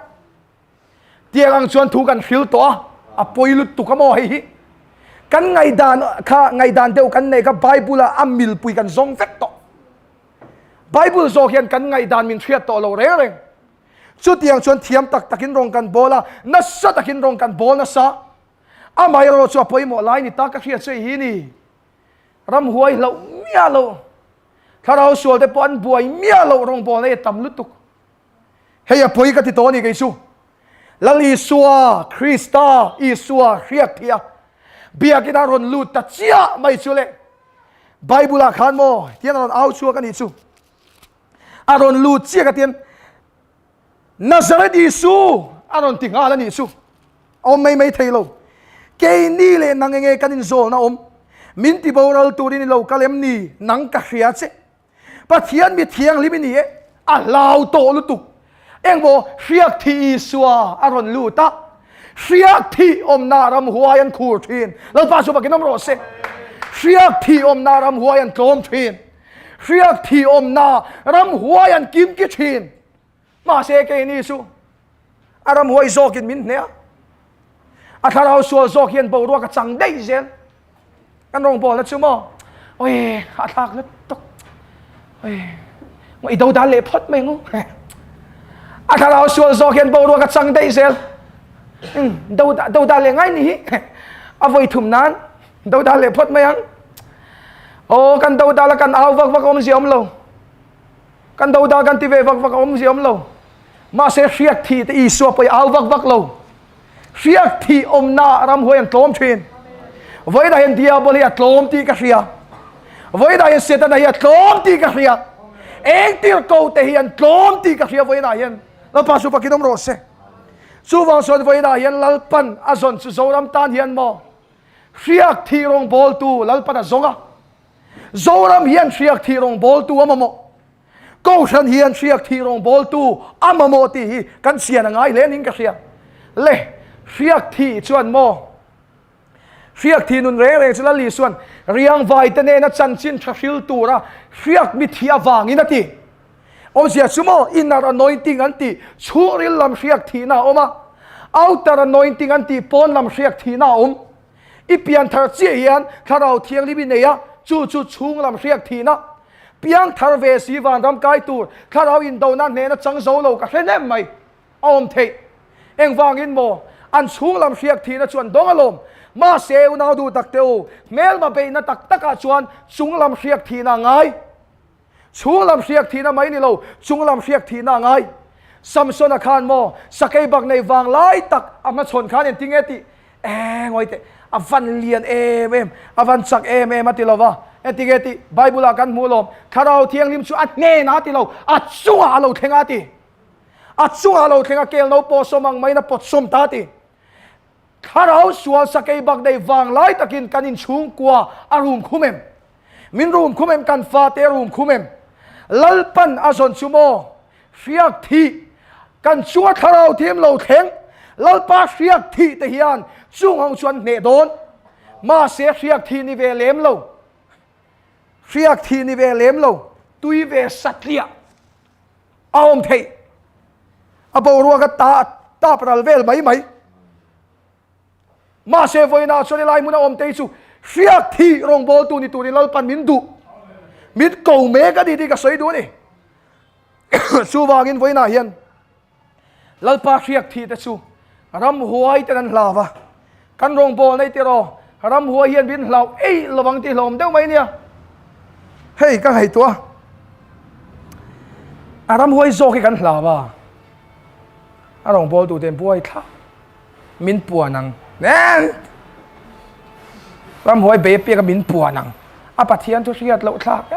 Speaker 1: Tiang ang chuan thu kan hril tawh a, a pawi lutuk a maw hei hi. Kan ngaihdan kha ngaihdan deuh kan nei kha Bible ah a milpui kan zawng vek tawh. Bible zawk hian kan ngaihdan min hriat tawh lo reng reng. Chutiang chuan thiam tak takin rawng kan bawl a, nasa takin rawng kan bawl nasa. Amaherawh chu a pawimawh lai ni ta ka hriat che hi ni. Ramhuai hlauh miah lo, thlarau sual te pawh an buai miah loh rawngbawlna hi a tam lutuk. Hei a pawi ka ti tawh a ni kei chu. Lal Isua, Krista Isua hriak thih a, biakin a rawn lut ta chiah mai chu le. Bible ah khan maw tiang a rawn au chhuak a nih chu. A rawn lut chiah ka tian Nazareth Isu a rawn ti nghal a nih chu. A awm mai mai thei lo. Keini leh nang enge kan inzawlna awm? Min ti boral turin i lo kal em ni? Nang ka hria che. Pathian mi thianghlim i ni e, a hlau tawh lutuk. Engmaw hriak thih Isua a rawn lut a, hriak thih awmna ramhuai an khur thin. Lalpa chu fakin awm rawh se. Hriak thih awmna ramhuai an tlawm thin. Hriak thih awmna ramhuai an kimki thin. Mahse keini chu a ramhuai zawkin min hneh a, a thlarau sual zawk hian boruak a chang daih zel. Kan rawngbawlna chu maw, oi a thlak lutuk, oi maw i dodal leh phawt mai ngu. A thlarau sual zawk hian boruak a chang daih zel. Dodal leh ngai ni hi a vawi thum nan dodal leh phawt mai ang. Aw kan dodal a kan au vak vak awmzia awm lo. Kan dodal kan ti ve vak vak a awmzia awm lo. Mahse hriak thih te Isua pawh i au vak vak lo. Hriak thih awmna ramhuai an tlawm thin. Vawiinah hian diabol hi a tlawm tih ka hria. Vawiinah hian Setana hi a tlawm tih ka hria. Eng tirhko te hi an tlawm tih ka hria vawiinah hian. Lalpa chu fakin awm rawh se. Chuvang chuan vawiinah hian Lalpan a zawn chu Zoram tan hian maw hriak thih rawngbawltu Lalpan a zawng a. Zoram hian hriak thih rawngbawltu a mamawh. Kohhran hian hriak thih rawngbawltu a mamawh tih hi kan chian a ngai hle niin ka hria. Le, hriak thih chuan maw? Hriak thih nun reng reng chu Lal Isuan riangvaite nena chanchin tha hril tura hriak mi thih avangin a ti. Awmzia chu maw inner anointing an tih chhungril lam hriak thihna a awm a, outer anointing an tih pawn lam hriak thihna a awm. I pianthar chiah hian Thlarau Thianghlim i nei a, chu chu chhung lam hriak thihna. Piang thar ve si vanram kai tur thlarau indona hnehna chang zo lo ka hre hnem mai. A awm theih. Engvangin maw? An chhung lam hriak thihna chu an dawng alawm. Mahse, unau duh tak teh u, hmelma beihna tak takah chuan chung lam hriak thihna a ngai. Chhung lam hriak thihna mai ni lo, chung lam hriak thihna a ngai. Samsona khan maw sakei bak nei vang lai tak a hmachhawn khan engtin nge tih? Ee, ngawi teh, a van lian em em, a van chak em em a ti lo va. Engtin nge tih? Bible ah kan hmuh alawm, Thlarau Thianghlim chu a hnenah a ti lo, a chungah a lo thleng a ti. A chungah a lo thleng a, kel no pawh sawm ang maiin a pawt sawm ta a ti. Thlarau sual sakei bak nei vang lai takin kan inchhungkua a rum khum em? Min rum khum em? Kan fate a rum khum em? Lalpan a zawn chu maw? Hriak thih kan chunga thlarau thim lo thleng Lalpa hriak thih te hian chung ho chu an hneh dawn. Mahse hriak thih ni ve lem lo. Hriak thih ni ve lem lo. Tui ve satliah a awm theih. A boruak a ta tap ral vel mai mai. Mahse vawiinah chuan helai hmuna awm te hi chu hriak thih rawngbawltu ni turin Lalpan min duh, min ko mek a ni tih ka sawi duh a ni. Chuvangin vawiinah hian Lalpa hriak thih te chu ramhuai ten an hlau a, kan rawngbawlna i tiraw ramhuai hian min hlau eih lovang tih hlawm deuh mai nia. Hei ka ngaihtuah a, a ramhuai zawk hi kan hlau a, a rawngbawltu ten buai thlak. Min puan ang. Nen! Ramhuai bei apiang a min puan ang. A Pathian chu hriat loh thlak e.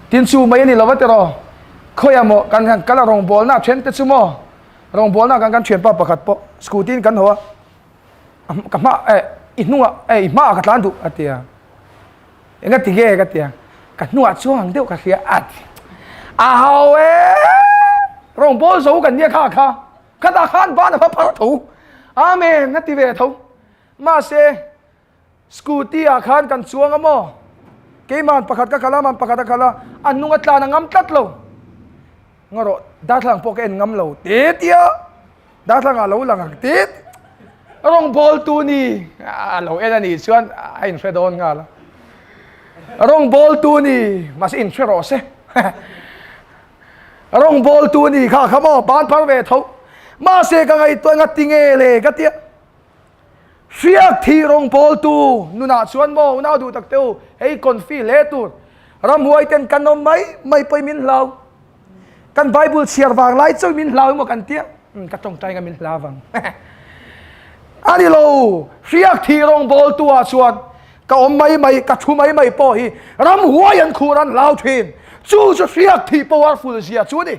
Speaker 1: Tin chu mai a ni lo va tiraw. Khawiah maw kan han kal a rawngbawlna a then te chu maw. Rawngbawlna kan kan thianpa pakhat pawh scooty in kan haw a. Ka hma eh i hnungah eh i hmaah ka tlan duh a ti a. Enga ti nge ka ti a, ka hnuah chuang deuh ka hria a ti. A hau e! Rawngbâwl zo kan nia kha kha, khatah khan ban a va phar tho. Amen a ti ve tho. Mahse, scooty ah khan kan chuang a maw? Keiman pakhat ka khalh a, aman pakhat a khalh a, a hnung a tlan a ngam tlat lo. Ngaw rawh, darthlalang pawh ka en ngam lo ti tia darthlalang ah lo lang ang ti rawngbawltu ni a lo en a nih chuan a inhre dawn nghal a rawngbawltu ni mahse inhre rawh se rawngbawltu ni kha kha maw ban phar ve tho mahse ka ngaihtuah ngati nge le ka tia Hriak thih rawngbawltu nunah chuan maw unau duh tak teh u, hei confi hle tur. Ramhuai ten kan awm mai mai pawhin min hlau. Kan Bible chhiar vang lai chauhin min hlau emaw kan tia, ka tawngtai nga min hlau vang. A ni lo, hriak thih rawngbawltu ah chuan ka awm mai mai, ka thu mai mai pawh hi ramhuai an khur an hlau thin. Chu chu hriak thih powerful zia chu a ni.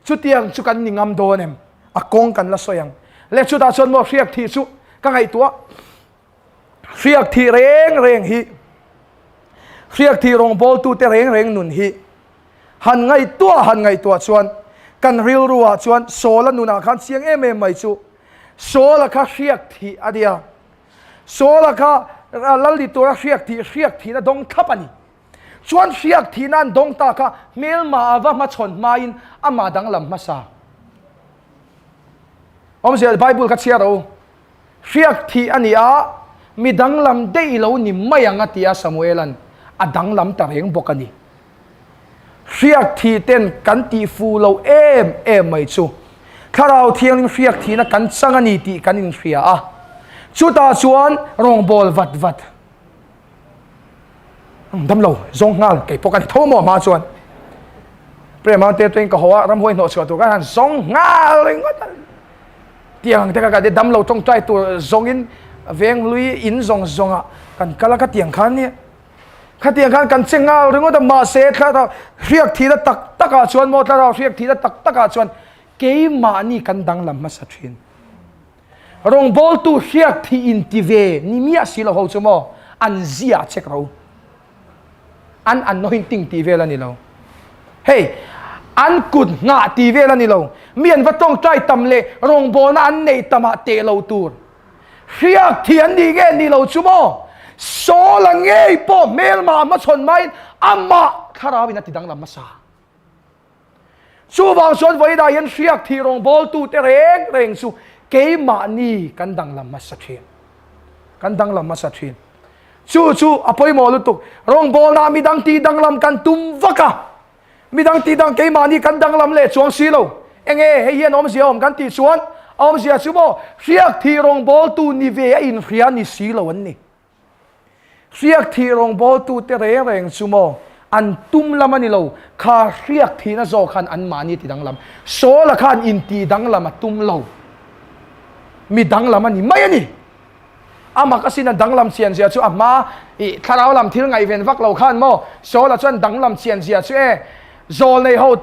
Speaker 1: Chutiang chu kan ni ngam dawn em? A kawng kan la sawi ang. Le chutah chuan maw hriak thih chu ka ngaihtuah. Hriak thih reng reng hi, hriak thih rawngbawltute reng reng nun hi han ngaihtuah han ngaihtuah chuan kan rilruah chuan Saula nunah khan chiang em em mai chu Saula kha hriak thih a nia. Saula kha lal ni tura hriak thih hriak thihna dawng thlap a ni. Chuan hriak thihna an dawng ta kha hmelma a va hmachhawn hmain amah danglam hmasa. Awmzia Bible kha chhiar rawh u. Hriak thih a ni a, mi danglam daih lo ni mai ang a ti a Samuela'n a danglam ta reng bawk a ni. Hriak thih ten kan tih fu lo em em mai chu Thlarau Thianghlim hriak thihna kan chang a ni tih kan inhria a. Chutah chuan rawngbâwl vat vat. Dam lo zawng nghal kei pawh ka ni tho maw hma chuan Prema te tuin ka haw a ramhuai hnawh chhuah tur ka han zawng nghal ringawt a tiang ang te ka ka dam lo tawngtai tur zawngin veng hlui in zawng zawng ah kan kal a ka tiang khan nia khatiang khan kan che nghal ringawt a mahse thlarau hriak thihna tak tak ah chuan maw thlarau hriak thihna tak tak ah chuan keimahni kan danglam hmasa thin. Rawngbawltu hriak thih in ti ve ni miah si lo ho chu maw an zia chek ro. An anointing tih vel a ni lo. Hei, an kut nghah tih vel a ni lo. Mi an va tawngtai tam leh rawngbawlna an neih tamah teh lo tur. Hriak thih an nih nge ni lo chu maw Saul-a ngei pawh hmelma hmachhawn hmain amah thlarau in a ti danglam hmasa. Chuvang chuan vawiinah hian hriak thih rawngbawltute reng reng chu keimahni kan danglam hmasa thin. Kan danglam hmasa thin. Chu chu a pawimawh lutuk. Rawngbawlna midang tih danglam kan tum vak a, midang tih dang keimahni kan danglam leh chuang si lo. Enge hei hian awmzia awm kan tih chuan a awmzia chu maw hriak thih rawngbawltu ni ve a inhria ni si lo an ni. Hriak thih rawngbawltute reng reng chu maw an tum lam a ni lo, kha hriak thihna zawk khan anmahni ti danglam. Saula khan intih danglam a tum lo, mi danglam a ni mai a ni. A mak asin a danglam chian zia chu a hma i thlarau lam thil ngaihven vak lo khan maw Saula chuan danglam chian zia chu e zawl nei ho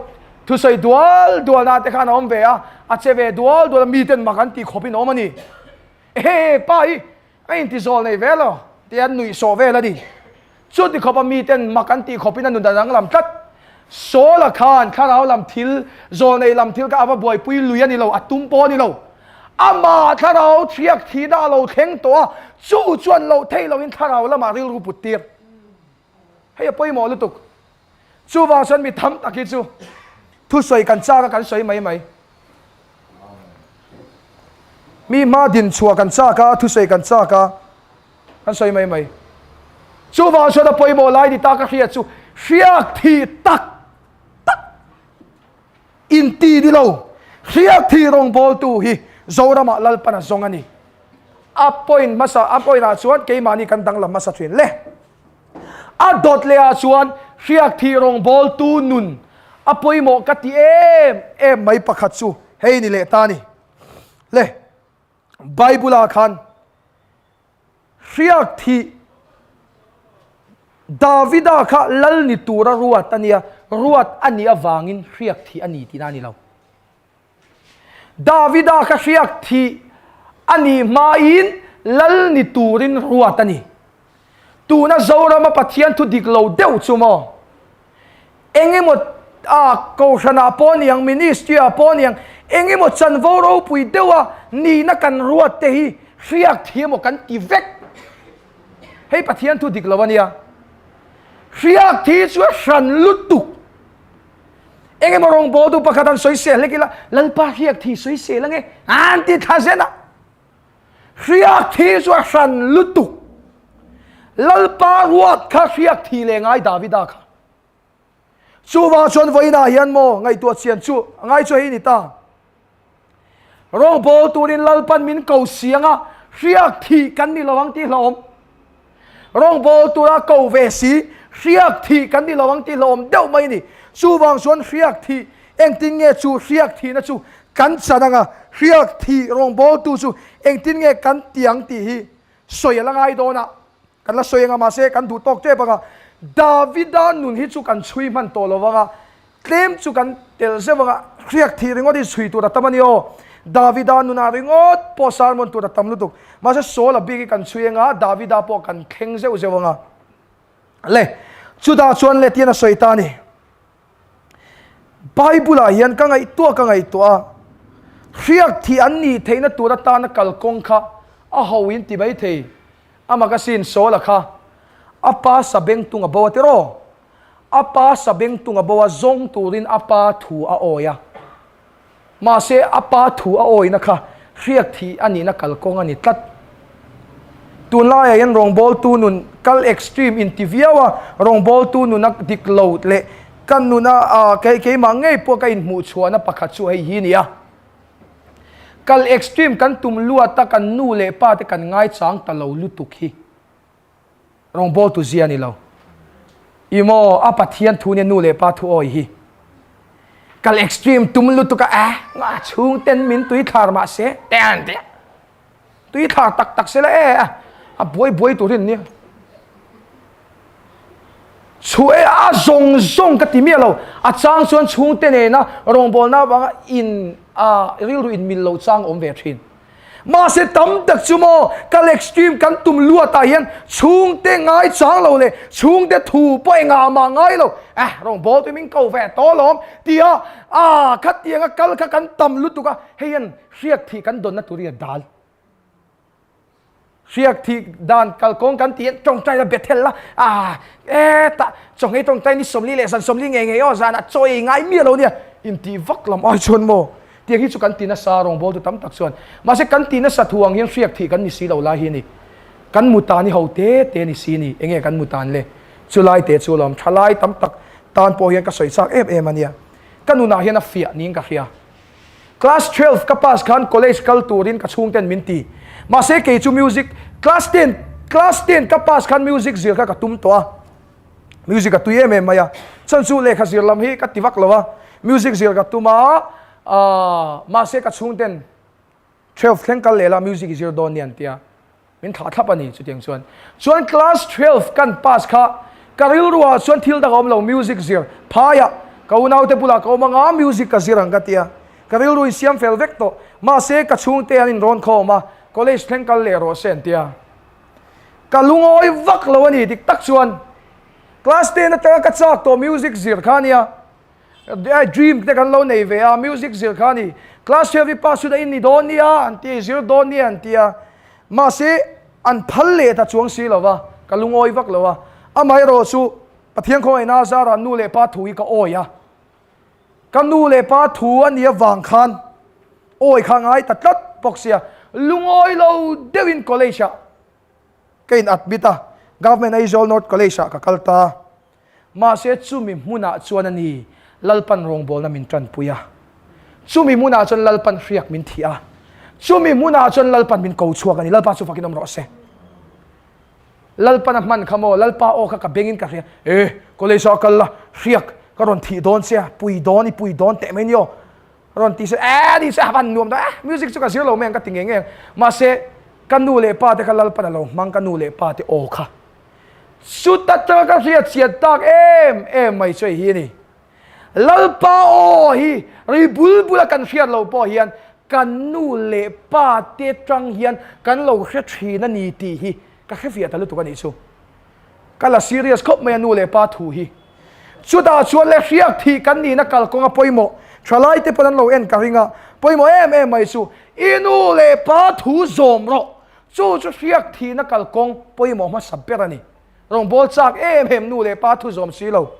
Speaker 1: thusawi dual dual na te khan a awm ve a, a che ve dual dual a, miten mak an tih khawp in a awm a ni. Ehe pa hi a inti zawl nei ve lo tia an nuih sawh vel a ni. Chuti khawpa miten mak an tih khawpin a nun a danglam tlat. Saula khan thlarau lam thil, zawlnei lam thil kha a va buaipui lui a ni lo, a tum pawh a ni lo. Amah thlarau thiak thihna a lo thleng tawh a, chu chuan loh theih loin thlarau lamah rilru put tir. Hei a pawimawh lutuk. Chuvang chuan mi tam tak hi chu thusawi kan chak a kan sawi mai mai. Mi hma din chhuah kan chak a, thusawi kan chak a. Kan sawi mai mai. Chuvang chuan a pawimawh lai ni ta ka hriat chu hriak thih tak tak inti ni lo. Hriak thih rawngbawltu hi Zoramah Lalpan a zawng a ni. A point hmasa, a point ah chuan keimahni kan danglam hmasa thin le. A dawt leh ah chuan hriak thih rawngbawltu nun a pawimawh ka ti em em mai pakhat chu hei ni leh ta ni. Le. Bible ah khan hriak thih Davida kha lal ni tura ruat a nia, ruat a nih avangin hriak thih a ni tihna a ni lo. Davida kha hriak thih a nih hmain lal ni turin ruat a ni. Tuna Zorama Pathian thu dik lo deuh chu maw? Engemaw a Kohhranah pawh niang, Ministry-ah pawh niang, engemaw chanvo ropui deuha nihna kan ruat te hi hriak thiam aw kan ti vek. Hei Pathian thu dik lo a nia. Hriak thi chu a hran lutuk. Engemaw rawngbawltu pakhat an sawi sel hlek ila, Lalpa hriak thi sawi sel ange, an ti thla zen a. Hriak thi chu a hran lutuk. Lalpa ruat kha hriak thi leh ngai Davida kha. Chuvang chuan vawiinah hian maw ngaihtuah chian chu a ngai chu hei ni ta. Rawngbawl turin Lalpan min ko siang a, hriak thih kan ni lo ang tih hlauhawm. Rawngbawl tura ko ve si, hriak thih kan ni lo ang tih hlauhawm deuh mai ni. Chuvang chuan hriak thih, engtin nge chu hriak thihna chu kan chan ang a, hriak thih rawngbawltu chu engtin nge kan ti ang tih hi sawi a la ngai dawn a, kan la sawi ang a, mahse kan duh tawk tep ang a. Davida nun hi chu kan chhui hman tawh lo vang a, Tlem chu kan tel zeuh ang a, hriak thih ringawt hi chhui tur a tam a ni aw. Davida nunah ringawt pawh sermon tur a tam lutuk. Mahse Saul a bik hi kan chhui ang a, Davida pawh kan thleng zeuh zeuh ang a. Le, chutah chuan le tian a sawi ta a ni. Bible ah hian ka ngaihtuah ka ngaihtuah a, hriak thih an nih theihna tur atana kalkawng kha a ho in ti mai thei. A makasin Saul a kha a pa sabengtung a bo a tiraw? A pa sabengtung a bo a, zawng turin a pa thu a awi a. Mahse, a pa thu a awina kha hriak thih a nihna kalkawng a ni tlat. Tunlaiah hian rawngbawltu nun kal extreme inti viau a, rawngbawltu nuna dik lo leh ka nuna kei keimah ngei pawh ka inhmuhchhuahna pakhat chu hei hi a ni a. Kal extreme kan tum luat a, kan nu leh pa te kan ngaichang ta lo lutuk hi. Rawngbawltu zia ni lo. I maw a Pathian thu nia nu leh pa thu awi hi. Kal extreme tum lutuk a eh nga chhung ten min tui thlar mah se te an ti a. Tui thlar tak tak se la e a a buai buai turin nia. Chu e a zawng zawng ka ti miah lo. A chang chuan chhungte nena rawngbawlna avanga in a rilru in mil lo chang awm ve thin. Mahse tam tak chu maw kal extreme kan tum luatah hian chhungte ngai chang lo leh chhungte thu pawh engah mah ngai lo eh rawngbâwl tui min ko ve tawh alawm tia ah khatianga kal kha kan tam lutuk a hei hian hriak thih kan dawnna tur hi a dal. Hriak thih dan kalkawng kan tih hian tawngtai la Bethel la ah e tah chawngei tawngtai ni 40 leh zan 40 ngei ngei aw zanah chaw ei ngai miah lo nia intih vak lam ai chuan maw tiang hi chu kan ti nasa rawngbawltu tam tak chuan mahse kan ti nasa thu ang hian hriak thih kan ni si lo lai hi a ni. Kan mutan hi ho te te ni si ni, enge kan mutan le? Chulai te chu lawm thalai tam tak tan pawh hian ka sawi chak em em a nia. Ka nunah hian a fiah niin ka hria. Class 12 ka pass khan college kal turin ka chhungten min ti. Mahse kei chu music class ten class ten ka pass khan music zir kha ka tum tawh a. Music a tui em em mai a. Chuan chu lehkha zir lam hi ka ti vak lo a. Music zir ka tum a, mahse ka chhungten 12 thleng kal leh la music i zir dawn ni an tia. Min thlah thlap a ni chutiang chuan. Chuan class 12 kan pass kha ka rilru ah chuan thil dang a awm lo music zir phaiah ka unaute bulah ka awm anga music ka zir ang ka tia. Ka rilru in siam fel vek tawh. Mahse ka chhungte an inrawn khawm a college thleng kal leh rawh se an tia. Ka lungawi vak lo a ni dik tak chuan class 10 atanga ka chak tawh music zir kha ania. Dream te kan lo nei ve a, music zir kha a ni. Class 12 i pass chut a in ni dawn nia an ti a, i zir dawn nia an ti a. Mahse an phal leh ta chuang si lo va, ka lungawi vak lo a. Amaherawh chu Pathian khawngaihna azarah nu leh pa thu hi ka awi a. Ka nu leh pa thu a nih avang khan awi kha ngai ta tlat bawk sia, lungawi lo deuhin college ah ka in admit a, Government Aizawl North College ah ka kal ta. Mahse chumi hmunah chuan a ni Lalpan rawngbawlna min tanpui a, chumi hmunah chuan Lalpan hriak min thih a, chumi hmunah chuan Lalpan min ko chhuak a ni. Lalpa chu fakin awm rawh se. Lalpan a hman kha maw, Lalpa aw kha ka bengin ka hria, E, college ah kal la, hriak ka rawn thih dawn che a, pui dawn i pui dawn teh mai ni aw. Rawn ti se, E, ni se a van nuam dawn, e, music chu ka zir lo mai ang ka ti ngei ngei ang. Mahse ka nu leh pa te kha Lalpan a lo hmang, ka nu leh pa te aw kha. Chuta tanga ka hriat chian tak em em mai chu hei hi a ni. Lalpa aw hi ri bul bula kan hriat lo pawh hian kan nu leh pa te tang hian kan lo hre thin a ni tih hi ka hre fiah ta lutuk a nih chu. Ka la serious khawp mai a nu leh pa thu hi. Chutah chuan le hriak thih kan nihna kalkawnga pawimawh thalai te pawn an lo en ka ring a, pawimawh em em mai chu i nu leh pa thu zawm rawh Chu chu hriak thihna kalkawng pawimawh hmasa ber a ni. Rawngbâwl châk em em nu leh pa thu zawm si lo,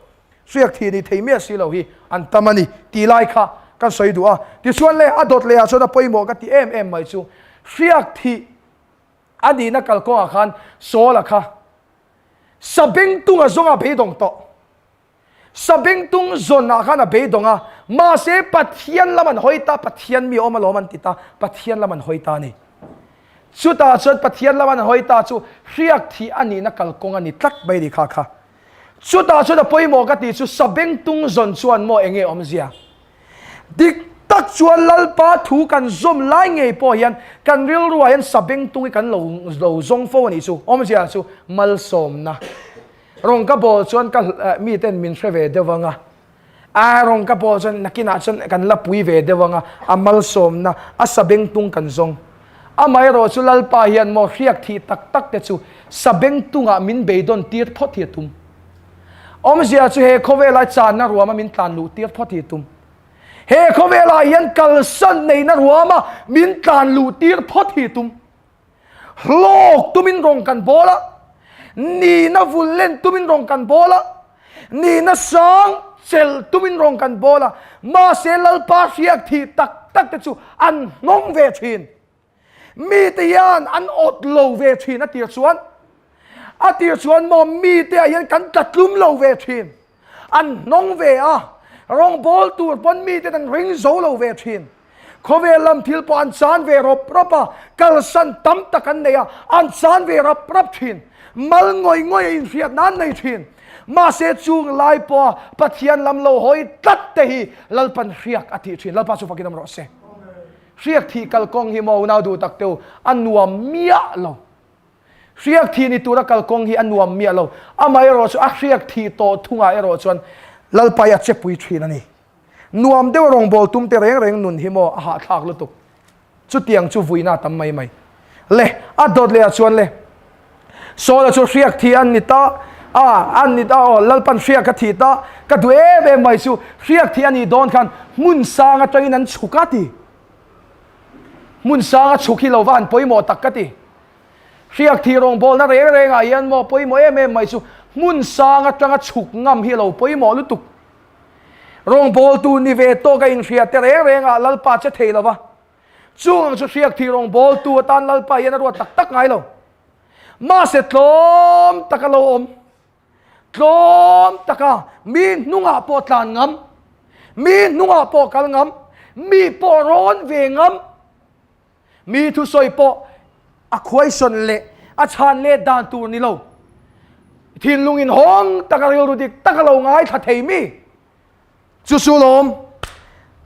Speaker 1: hriak thih ni thei miah si lo hi an tam a ni tih lai kha kan sawi duh a. Tichuan le, a dawt lehah chuan a pawimawh ka ti em em mai chu, hriak thih a nihna kalkawngah khan Saul-a kha sabengtunga zawnga beidawng tawh. Sabengtung zawn ah khan a beidawng a, mahse Pathian lam an hawi ta, Pathian mi awm alawm an ti ta, Pathian lam an hawi ta a ni. Chutah chuan Pathian lam an hawi ta chu hriak thih a nihna kalkawng a ni tlat mai ni kha kha. Chutah chuan a pawimawh ka tih chu Sabengtung zawn chuan maw enge awmzia? Dik tak chuan Lalpa thu kan zawm lai ngei pawh hian kan rilruah hian Sabengtung hi kan lo lo zawng fo a nih chu. Awmzia chu malsawmna. Rawng ka bawl chuan ka miten min hre ve deuh anga, a rawng ka bawl chuan nakinah chuan kan la pui ve deuh anga, a malsawmna, a sabengtung kan zawng. Amaherawh chu Lalpa hian maw hriak thih tak tak te chu sabengtungah min beidawn tir phawt hi a tum. Awmzia chu he khawvelai channa ruama min tlan luh tir phawt hi a tum. He khawvelah hian kalsan neihna ruama min tlan luh tir phawt hi a tum. Hlawk tumin rawng kan bawl a, nihna vul len tumin rawng kan bawl a, nihna sang chelh tumin rawng kan bawl a, mahse Lalpa hriak thih tak tak te chu an hnawng ve thin. Mite hian an awt lo ve thin a tir chuan. A tir chuan maw mite ah hian kan tla tlum lo ve thin. An hnawng ve a, rawngbawl tur pawn mite an ring zo lo ve thin. Khawvel lam thil pawh an chan ve rawp rawp a, kalsan tam tak an nei a, an chan ve rap rap thin. Mal ngawih ngawih a inhriatna an nei thin. Mahse chung lai pawha Pathian lam lo hawi tlat te hi Lalpan hriak a tih thin. Lalpa chu fakin awm rawh se. Hriak thih kalkawng hi maw unau duh tak teu a nuam miah lo. Hriak thih ni tura kalkawng hi a nuam miah lo. Amaherawh chu a hriak thih tawh thungah erawh chuan Lalpa hi a chepui thin a ni. Nuam deuh rawngbâwl tum te reng reng nun hi maw a hahthlâk lutuk. Chutiang chu vuina a tam mai mai. Le, a dawt leh ah chuan le. Saul-a chu hriak thih an ni ta, a, an ni ta aw, Lalpan hriak a thih ta, ka duh em em mai chu, hriak thih a nih dawn khan hmun sang atangin an chhuk a ti. Hmun sang a chhuk hi lo va han pawimawh tak ka ti. Hriak thih rawngbâwlna reng rengah hian maw pawimawh em em mai chu hmun sang atanga chhuk ngam hi a lo pawimawh lutuk. Rawngbawltu ni ve tawk a inhria te reng reng ah Lalpa che thei lova, chung ang chu hriak thih rawngbawltu atan Lalpa hian a ruat tak tak ngai lo. Mahse tlawm taka lo awm, tlawm taka mi hnungah pawh tlan ngam, mi hnungah pawh kal ngam, mi pawh rawn ve ngam, mi thusawi pawh a khuaisawn leh a chhan let dan tur ni lo, thinlung inhawng taka rilru dik taka lo ngaithla thei mi. Chu chu lawm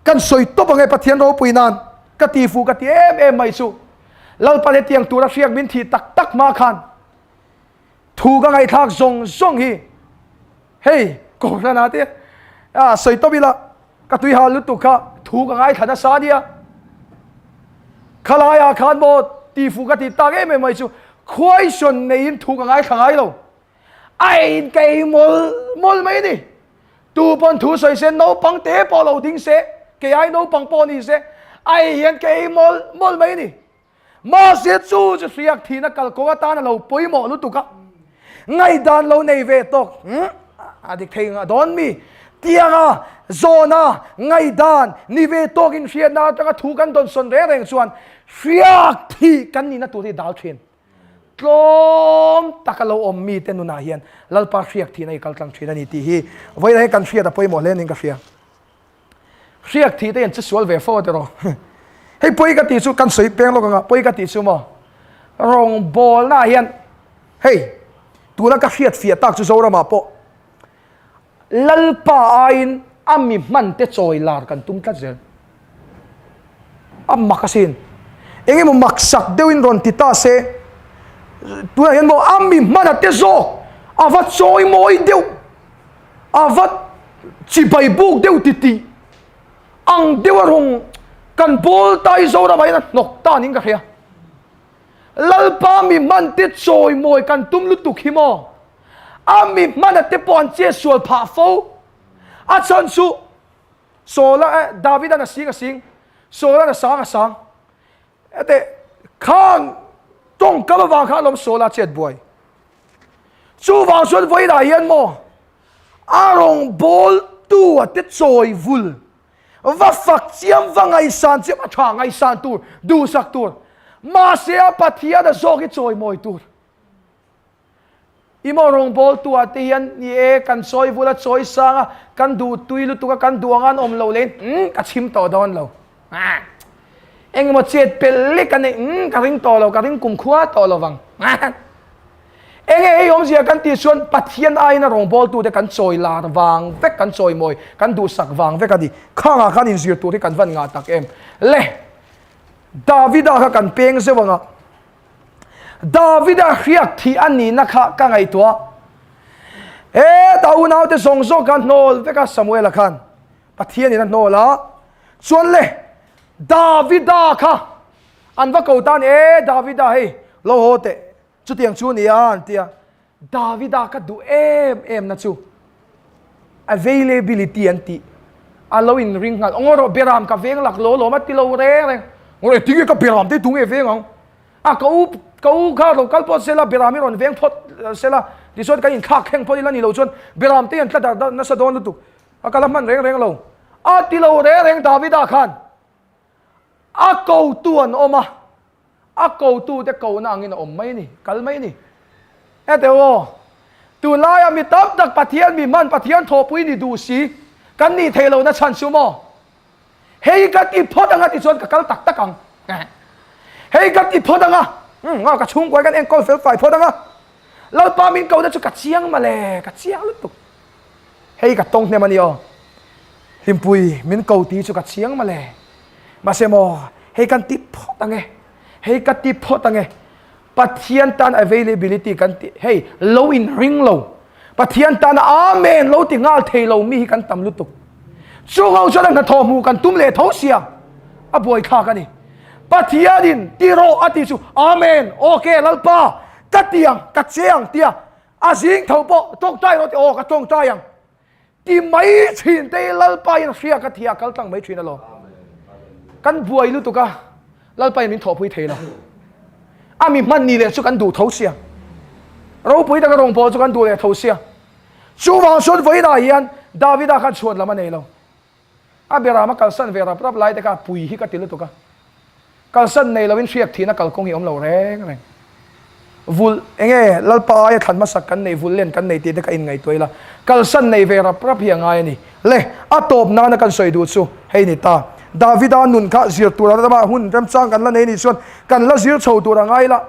Speaker 1: kan sawi tawp ang e Pathian ropui nan ka ti fuh ka ti em em mai chu. Lalpan hetiang tura hriak min thih tak tak hma khan thu ka ngaihthlak zawng zawng hi hei Kohhran te a sawi tawp ila ka tui hal lutuk kha thu ka ngaithla nasa ania. Khalaiah khan maw ti fuh ka ti tak em em mai chu khuaisawn neiin thu ka ngaithla ngai lo. A eiin ka ei mawl mawl mai a ni. Tu pawn thu sawi se naupang te pawh lo ding se, kei ai naupang pawh ni se, a ei hian ka ei mawl mawl mai a ni. Mahse chu chu hriak thihna kalkawng atan a lo pawimawh lutuk a, ngaihdan lo nei ve tawk, umm a dik thei ngah dawn mi? Tianga zawna ngaihdan ni ve tawk inhriatna atanga thu kan dawnsawn reng reng chuan hriak thih kan nihna tur hi dal thin. Tlawm taka lo awm mite nunah hian Lalpa hriak thihna i kal tlang thin a ni tih hi vawiin ah hian kan hriat a pawimawh hle niin ka hria. Hriak thih te hian che sual ve fo a tiraw. Hei pawi ka tih chu kan sawi peng lawk anga pawi ka tih chu maw rawngbawlna ah hian hei tuna ka hriat fiah tak chu Zoramah pawh Lalpa aiin a mi hmante chawi lar kan tum tlat zel. A mak asin. Eng emaw maksak deuhin rawn ti ta se, tunah hian maw a mi hmana te zawk a va chawi mawi deuh, a va chibai buk deuh ti tih ang deuh a rawn kan bawl ta hi Zoramah hian a hnawk ta niin ka hria. Lalpa mi hmante chawi mawi kan tum lutuk hi maw? A mi hmana te pawh an che sual phah fo. A chhan chu Saula eh Davidan a sing a sing, Saula'n a sang a sang. Ete khang tawngkam avang khan alawm Saula chet buai. Chuvang chuan vawiinah hian maw a rawngbawltu a te chawi vul va fak chiam va ngaihsan chiam a tha ngaihsan tur duhsak tur mahse a Pathian a zawk hi chawimawi tur. I maw rawngbawltu ah te hian ni e kan chawi vul a chawi sang a kan duh tui lutuk a kan duh anga an awm loh leh in ka chhim tawh dawn lo engemaw chet pelh lek a nei umm ka ring tawh lo ka ring kum khua tawh lo vang enge hei awmzia kan tih chuan Pathian aiin a rawngbawltu te kan chawi lar vang vek kan chawi mawi kan duhsak vang vek a ni khangah khan inzir tur hi kan van ngah tak em le Davida kha kan peng zeuh anga. Davida hriak thih a nihna kha ka ngaihtuah. Heta unaute zawng zawng kha hnawl vek a Samuela khan Pathianin a hnawl a. Chuan le Davida kha an va ko tan e Davida hei lo haw teh chutiang chu nia an tia. Davida ka duh em em na chu availability an tih a lo in ring nghal ngaw rawh beram ka veng lak lo lawm a ti lo reng reng ngaw rawh tinge ka beram te tunge veng ang a ka u ka u kha lo kal pawt sela beram hi rawn veng phawt sela tichuan kan inthlak thleng phawt ila ni lo chuan beram te an tla dar nasa dawn lutuk a kala hman reng reng lo a ti lo reng reng Davida khan a ko tu an awm a A kotute kohna angin a awm mai a ni, kal mai a ni. Hete aw, tunlaiah mi tam tak Pathian mi hman, Pathian thawhpui ni duh si, kan nih theih lohna chhan chu maw? Hei ka ti phawt anga tichuan ka kal tak tak ang. Hei ka ti phawt anga, umm, ka chhungkuai kan enkawl fel fai phawt anga, Lalpa min kohna chu ka chiang mawle, ka chiang lutuk. Hei ka tawng hnem a ni aw. Hlimpui min ko tih chu ka chiang mawle. Mahse maw, hei kan ti phawt ang e. Hei ka ti phawt ang e. Pathian tan availability kan ti, hei lo in ring lo. Pathian tan amen lo ti nghal thei lo mi hi kan tam lutuk. Chung ho chuan a hnathawh hmuh kan tum leh tho sia. A buaithlak a ni. Pathianin ti rawh a ti chu amen, okay Lalpa, ka ti ang, ka che ang tia A zing tho pawh tawngtai rawh tih aw ka tawngtai ang ti mai thin te hi Lalpa in hria ka thia kal tlang mai thin alawm. Kan buai lutuk a Lalpa in min thawhpui thei lo. A mi hman ni leh chu kan duh tho sia. Ropui taka rawn pawl chu kan duh leh tho sia. Chuvang chuan vawiinah hian Davida khan chhuan lam a nei lo. A beram a kalsan ve rap rap lai te kha pui hi ka ti lutuk a. Kalsan nei loin hriak thihna kalkawng hi awm lo reng reng. Vulh, enge Lalpa aia thlan hmasak kan nei, vulh len kan nei tih te kha inngaihtuah ila, kalsan nei ve rap rap hi a ngai a ni. Le, a tawp nana kan sawi duh chu hei ni ta. Davida nun kha zir tur a rama hun remchang kan la nei nih chuan kan la zir chho tur a ngai ila.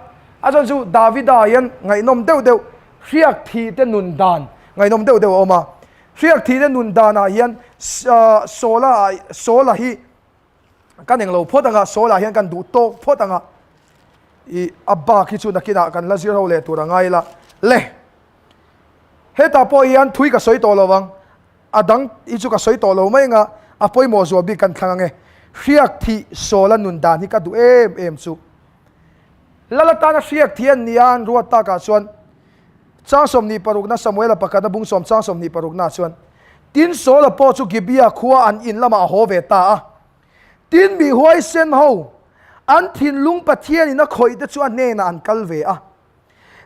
Speaker 1: A chuan chu Davida hian ngaihnawm deuh deuh hriak thih te nun dan ngaihnawm deuh deuh a awm a. Hriak thih te nun danah hian Saula Saula hi kan englo phawt anga Saula hian kan duh tawk phawt anga i a bak hi chu nakinah kan la zir ho leh tur a ngai ila. Le, hetah pawh hian thui ka sawi tawh lo vang. A dang hi chu ka sawi tawh lo mai anga a pawimawh zual bik kan thlang ange. Hriak thih Saula nun dan hi ka duh em em chu. Lal atana hriak thih an nia an ruat takah chuan chang 26na Samuela pakhatna bung sawm chang 26na chuan Tin Saula pawh chu Gibeah khua an in lamah a haw ve ta a. Tin mi huaisen ho an thinlung Pathianin a khawih te chu a hnenah an kal ve a.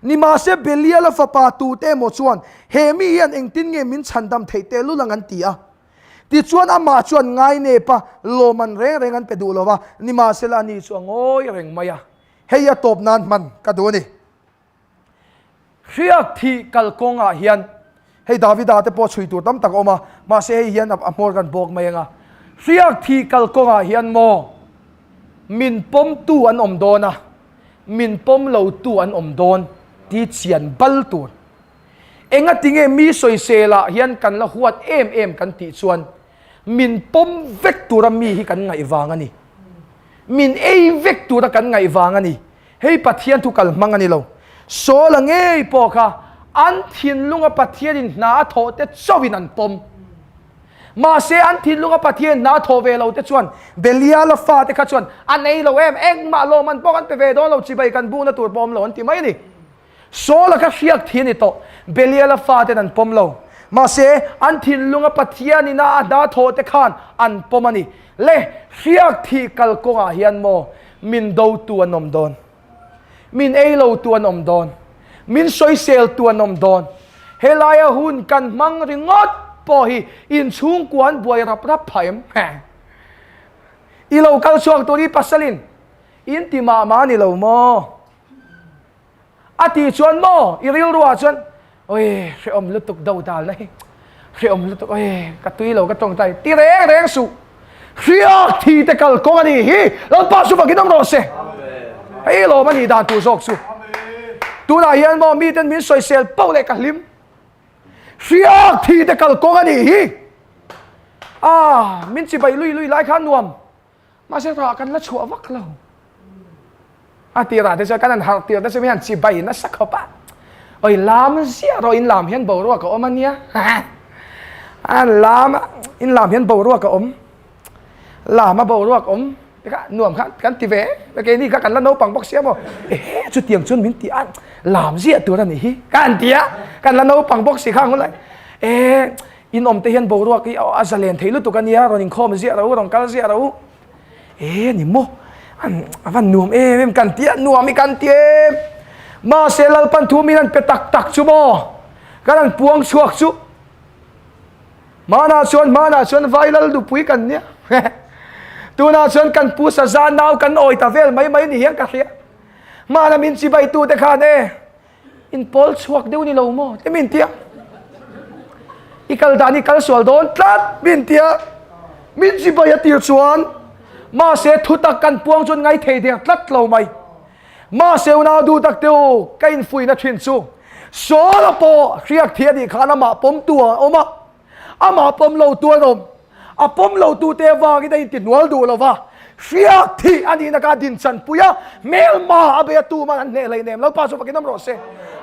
Speaker 1: Nimahse Beliala fapa tute emaw chuan he mi hian engtin nge min chhandam theih tehlul ang an ti a. Tichuan amah chuan ngainep a, lawmman reng reng an pe duh lo va, nimahsela ani chu a ngawi reng mai a. Hei a tawp nan hman ka duh a ni. Hriak thih kalkawngah hian hei Davida te pawh chhui tur tam tak a awm a, mahse hei hian a hmawr kan bawk mai ang a. Hriak thih kalkawngah hian maw min pawmtu an awm dawn a, min pawm lotu an awm dawn ti chian bal tur. Engatinge mi sawiselah hian kan la huat em em kan tih chuan min pawm vek tura mi hi kan ngaih vang a ni. Min ei vek tura kan ngaih vang a ni. Hei Pathian thu kal hmang a ni lo. Saula ngei pawh kha an thinlunga Pathianin hna a thawh te chauhin an pawm. Mahse an thinlunga Pathian hna a thawh ve lo te chuan Beliala fate kha chuan an ei lo em, engmah lawmman pawh kan pe ve dawn lo, chibai kan bukna tur pawh awm lo an ti mai a ni. Saula kha hriak thi a ni tawh, Beliala faten an pawm lo. Mahse an thinlunga Pathianin a hna thawh te khan an pawm a ni. Le, hriak thih kalkawngah hian maw min dotu an awm dawn? Min ei lotu an awm dawn? Min sawiseltu an awm dawn? Helaia hun kan hmang ringawt pawh hi inchhungkua an buai rap rap phah em? I lo kal chhuak tur i pasalin in ti mah mah a ni lo maw? A tih chuan maw i rilruah chuan Oi hrehawm lutuk do dalna hi hrehawm lutuk oi ka tui lo ka tawngtai ti reng reng suh hriak thi te kal kawng a nih hi Lalpa chu fakin awm rawh se hei lawm a nih dan tur zawk chu tunah hian maw miten min sawisel pauh leh ka hlim hriak thi te kal kawng a nih hi a min chibai lui lui lai khan nuam Mahse rah kan la chhuah vak lo. A tirah te chuan kan han harh tir te chu mi han chibai nasa khawp a. Oi lam ziah rawh in lam hian boruak a awm a nia. An lam a in lam hian boruak a awm. Lam a boruak awm te kha nuam kha kan ti ve. Keini kha kan la naupang bawk sia maw. Ehe chutiang chuan min ti a lam ziah tur a nih hi ka han ti a. Kan la naupang bawk si kha ang hunlai. E In awm te hian boruak hi a zalen thei lutuk a nia, rawn inkhawm ziah ro, rawn kal ziah ro. E ni maw, an a van nuam em em kan tia, nuam i kan ti em. Mahse Lalpan thu min an pe tak tak chu maw, kan an puang chhuak chu. Hmanah chuan, hmanah chuan vai lal nupui kan nia. Tunah chuan kan pu saza nau kan awi ta vel mai mai ni hian ka hria. Hmana min chibai tu te khan e, In pawl chhuak deuh ni lo maw te min tia. I kal dan i kal sual dawn tlat min tia. Min chibai a tir chuan mahse thutak kan puang chuan ngai thei der tlat lo mai. Mahse unau duh tak te u ka infuihna thin chu Saula pawh hriak thih a nih khan amah pawmtu a awm a. Amah pawm lo tu an awm. A pawm lo tute avangin a intihnual duh lo va, hriak thih a nihna kha a dinchanpui a, hmelma a bei a tuman an hneh hlei nem. Lalpa chu fakin awm rawh se.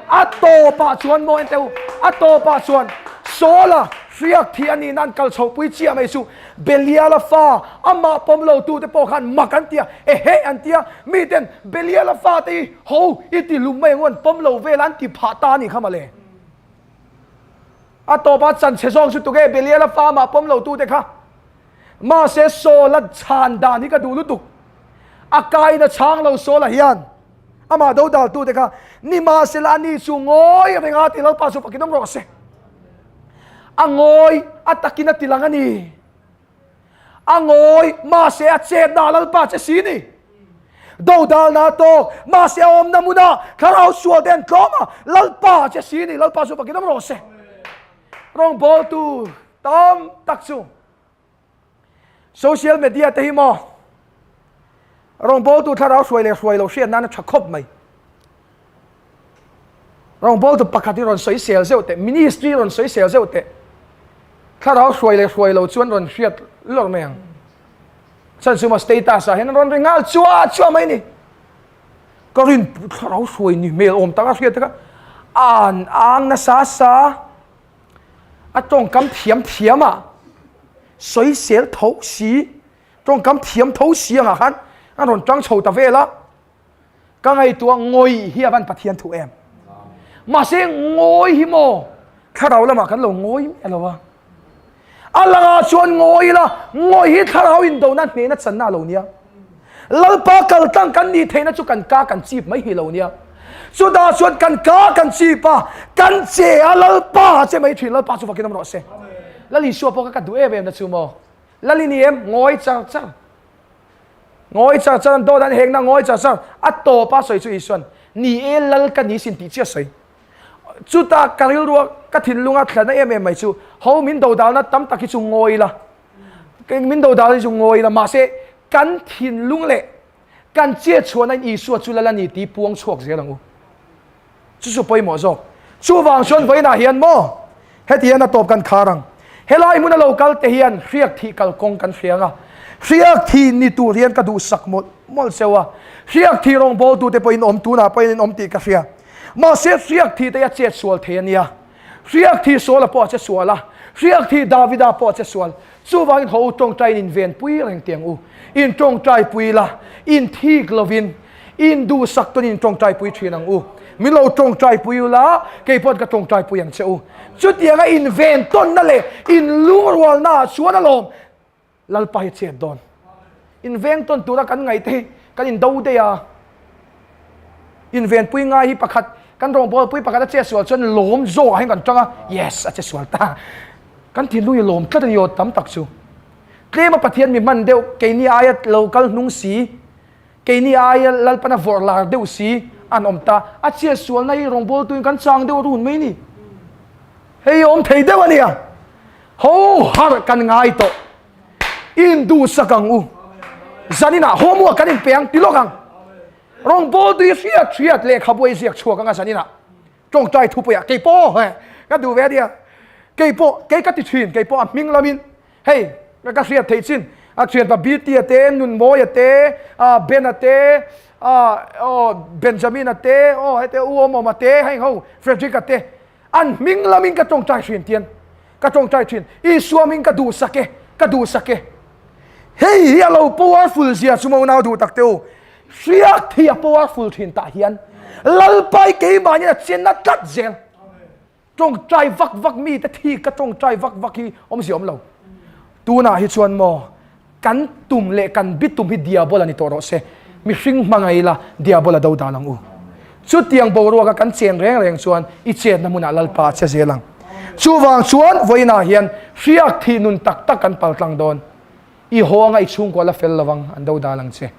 Speaker 1: A tawpah chuan maw en teh u, a tawpah chuan Saula hriak thih a nihna an kal chhohpui chiah mai chu Beliala fa amah pawm lo tute pawh khan mak an ti a, ehe an ti a, miten Beliala fate hi ho i ti hlum mai ang u an pawm lo vel a an ti phah ta a nih kha mawle. A tawpa chanchhe zawk chu tuge Beliala fa mah pawm lo tute kha. Mahse Saula chhan dan hi ka duh lutuk. A kain a chhang lo Saula hian amah dodal tute kha nimahsela ani chu ngawi reng a ti Lalpa chu fakin awm rawh se. A ngawi a takin a ti lang a ni. A ngawi mahse a chetna Lalpa che si ni. Dodalna a tawk, mahse a awmna hmunah thlarau sual te an tlawm a, Lalpa che si ni, Lalpa chu fakin awm rawh se. Rawngbawltu tam tak chu social media te hi maw rawngbawltu thlarau hruai leh hruai lo hriat nan a tha khawp mai. Rawngbawltu pakhat hi rawn sawi sel zeuh teh, ministry rawn sawi sel zeuh teh. Thlarau hruai leh hruai lo chuan rawn hriat lawr mai ang. Chan chu maw status ah hian rawn ri nghal chua chua mai ni. Ka rin thlarau hruai ni hmel awm taka hriat te kha an ang nasa sa a tawngkam thiam thiam a sawi sel tho si tawngkam thiam tho si angah khan an rawn tang chho ta vel a. Ka ngaihtuah ngawih hi a van Pathian thu em. Mahse ngawi hi maw thlarau lamah kan lo ngawi miah lo a. A langah chuan ngawi ila, ngawih hi thlarau indona hnehna channa a lo nia. Lalpa kaltlang kan nih theihna chu kan ka kan chip mai hi lo nia. Chutah chuan kan ka kan chip a, kan che a Lalpa a che mai thin. Lalpa chu fakin awm rawh se. Lal Isua pawh ka ka duh em em na chu maw. Lal i ni em? Ngawi char char. Ngawi char char an dawt an hekna ngawi char char a tawp a sawi chu Isuan ni e lal ka ni sin tih chiah sawi. Chuta ka rilrua ka thinlunga thlana em em mai chu ho min dodalna tam tak hi chu ngawi la min dodal hi chu ngawi la mahse kan thinlung leh kan chet chhuahna in Isua chu lal a ni tih puang chhuak zel ang u. Chu chu pawimawh zawk. Chuvang chuan vawiinah hian maw heti hian a tawp kan khar ang. Helai hmuna lo kal te hian hriak thih kalkawng kan hria ang a. Hriak thih ni tur hian ka duhsak mawlh mawlh cheu a. Hriak thih rawngbawltute pawhin awm tunah pawhin in awm tih ka hria. Mahse hriak thih te hi a chet sual thei a nia. Hriak thih Saula pawh a che sual a. Hriak thih Davida pawh a che sual. Chuvangin haw u tawngtaiin invenpui reng teh ang u. In tawngtaipui la, in thik lovin, in duhsak tawn in tawngtaipui thin ang u. Min lo tawngtaipui u la, kei paw'n ka tawngtaipui ang che u. Chutianga inven tawnna leh inlungrualna ah chuan alawm Lalpa hi chet dawn. Inveng tawn tura kan ngaihte hi kan indo daih a. Invenpui ngai hi pakhat kan rawngbawlpui pakhat a che sual chuan lawm zawk ah hian kan tang a, yes a che sual ta. Kan thinlung i lawm tlat a ni aw tam tak chu. Tlem a Pathian mi hman deuh keini aia lo kal hnung si, keini aia Lalpana vawrh lar deuh si an awm ta. A che sualna hi rawngbawltu in kan chang deuh run mai ni. Hei awm thei deuh a nia. Ho harh kan ngai tawh. Induhsak ang u. Zaninah homework kan inpe ang ti lawk ang. Rawngbawltu hi hriat hriat lehkhabu a i ziak chhuak anga zaninah tawngtai thupuiah kei pawh ka duh ve a nia. Kei pawh kei ka ti thin kei pawh a hming lamin hei ka hriat theih chin a thianpa Bta te Nunmawia te Bena te Benjamina te aw hete U Awmawma te heng ho Frederick-a te An hming lamin ka tawngtai thin tian ka tawngtai thin. Isua hming ka duhsak e, ka duhsak e. Hei hi a lo powerful zia chu maw nau duh tak te u. Hriak thi a powerful thin tah hian Lalpai keimahni a chenna tlat zel. Tawngtai vak vak mi te thi ka tawngtai vak vak hi awmzia awm lo. Tunah hi chuan maw Kan tum leh kan bitum hi diabol a ni tawh rawh se. Mihring hmangaih ila diabol a do dal ang u. Chutiang boruaka kan chen reng reng chuan i chetna hmunah Lalpa a che zel ang. Chuvang chuan vawiinah hian hriak thih nun tak tak kan paltlang dawn. I haw anga i chhungkua la fel lovang an do dal ang che.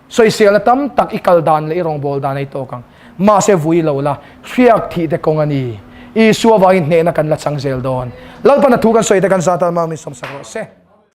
Speaker 1: Sawiselna tam tak i kal dan leh i rawngbâwl dan a i tâwk ang. Mahse vui lo la, hriak thih te kawng a ni. Isua vangin hnehna kan la chang zel dawn. Lalpan a thu kan sawi te kan zat a, Maumi sawmsak rawh se.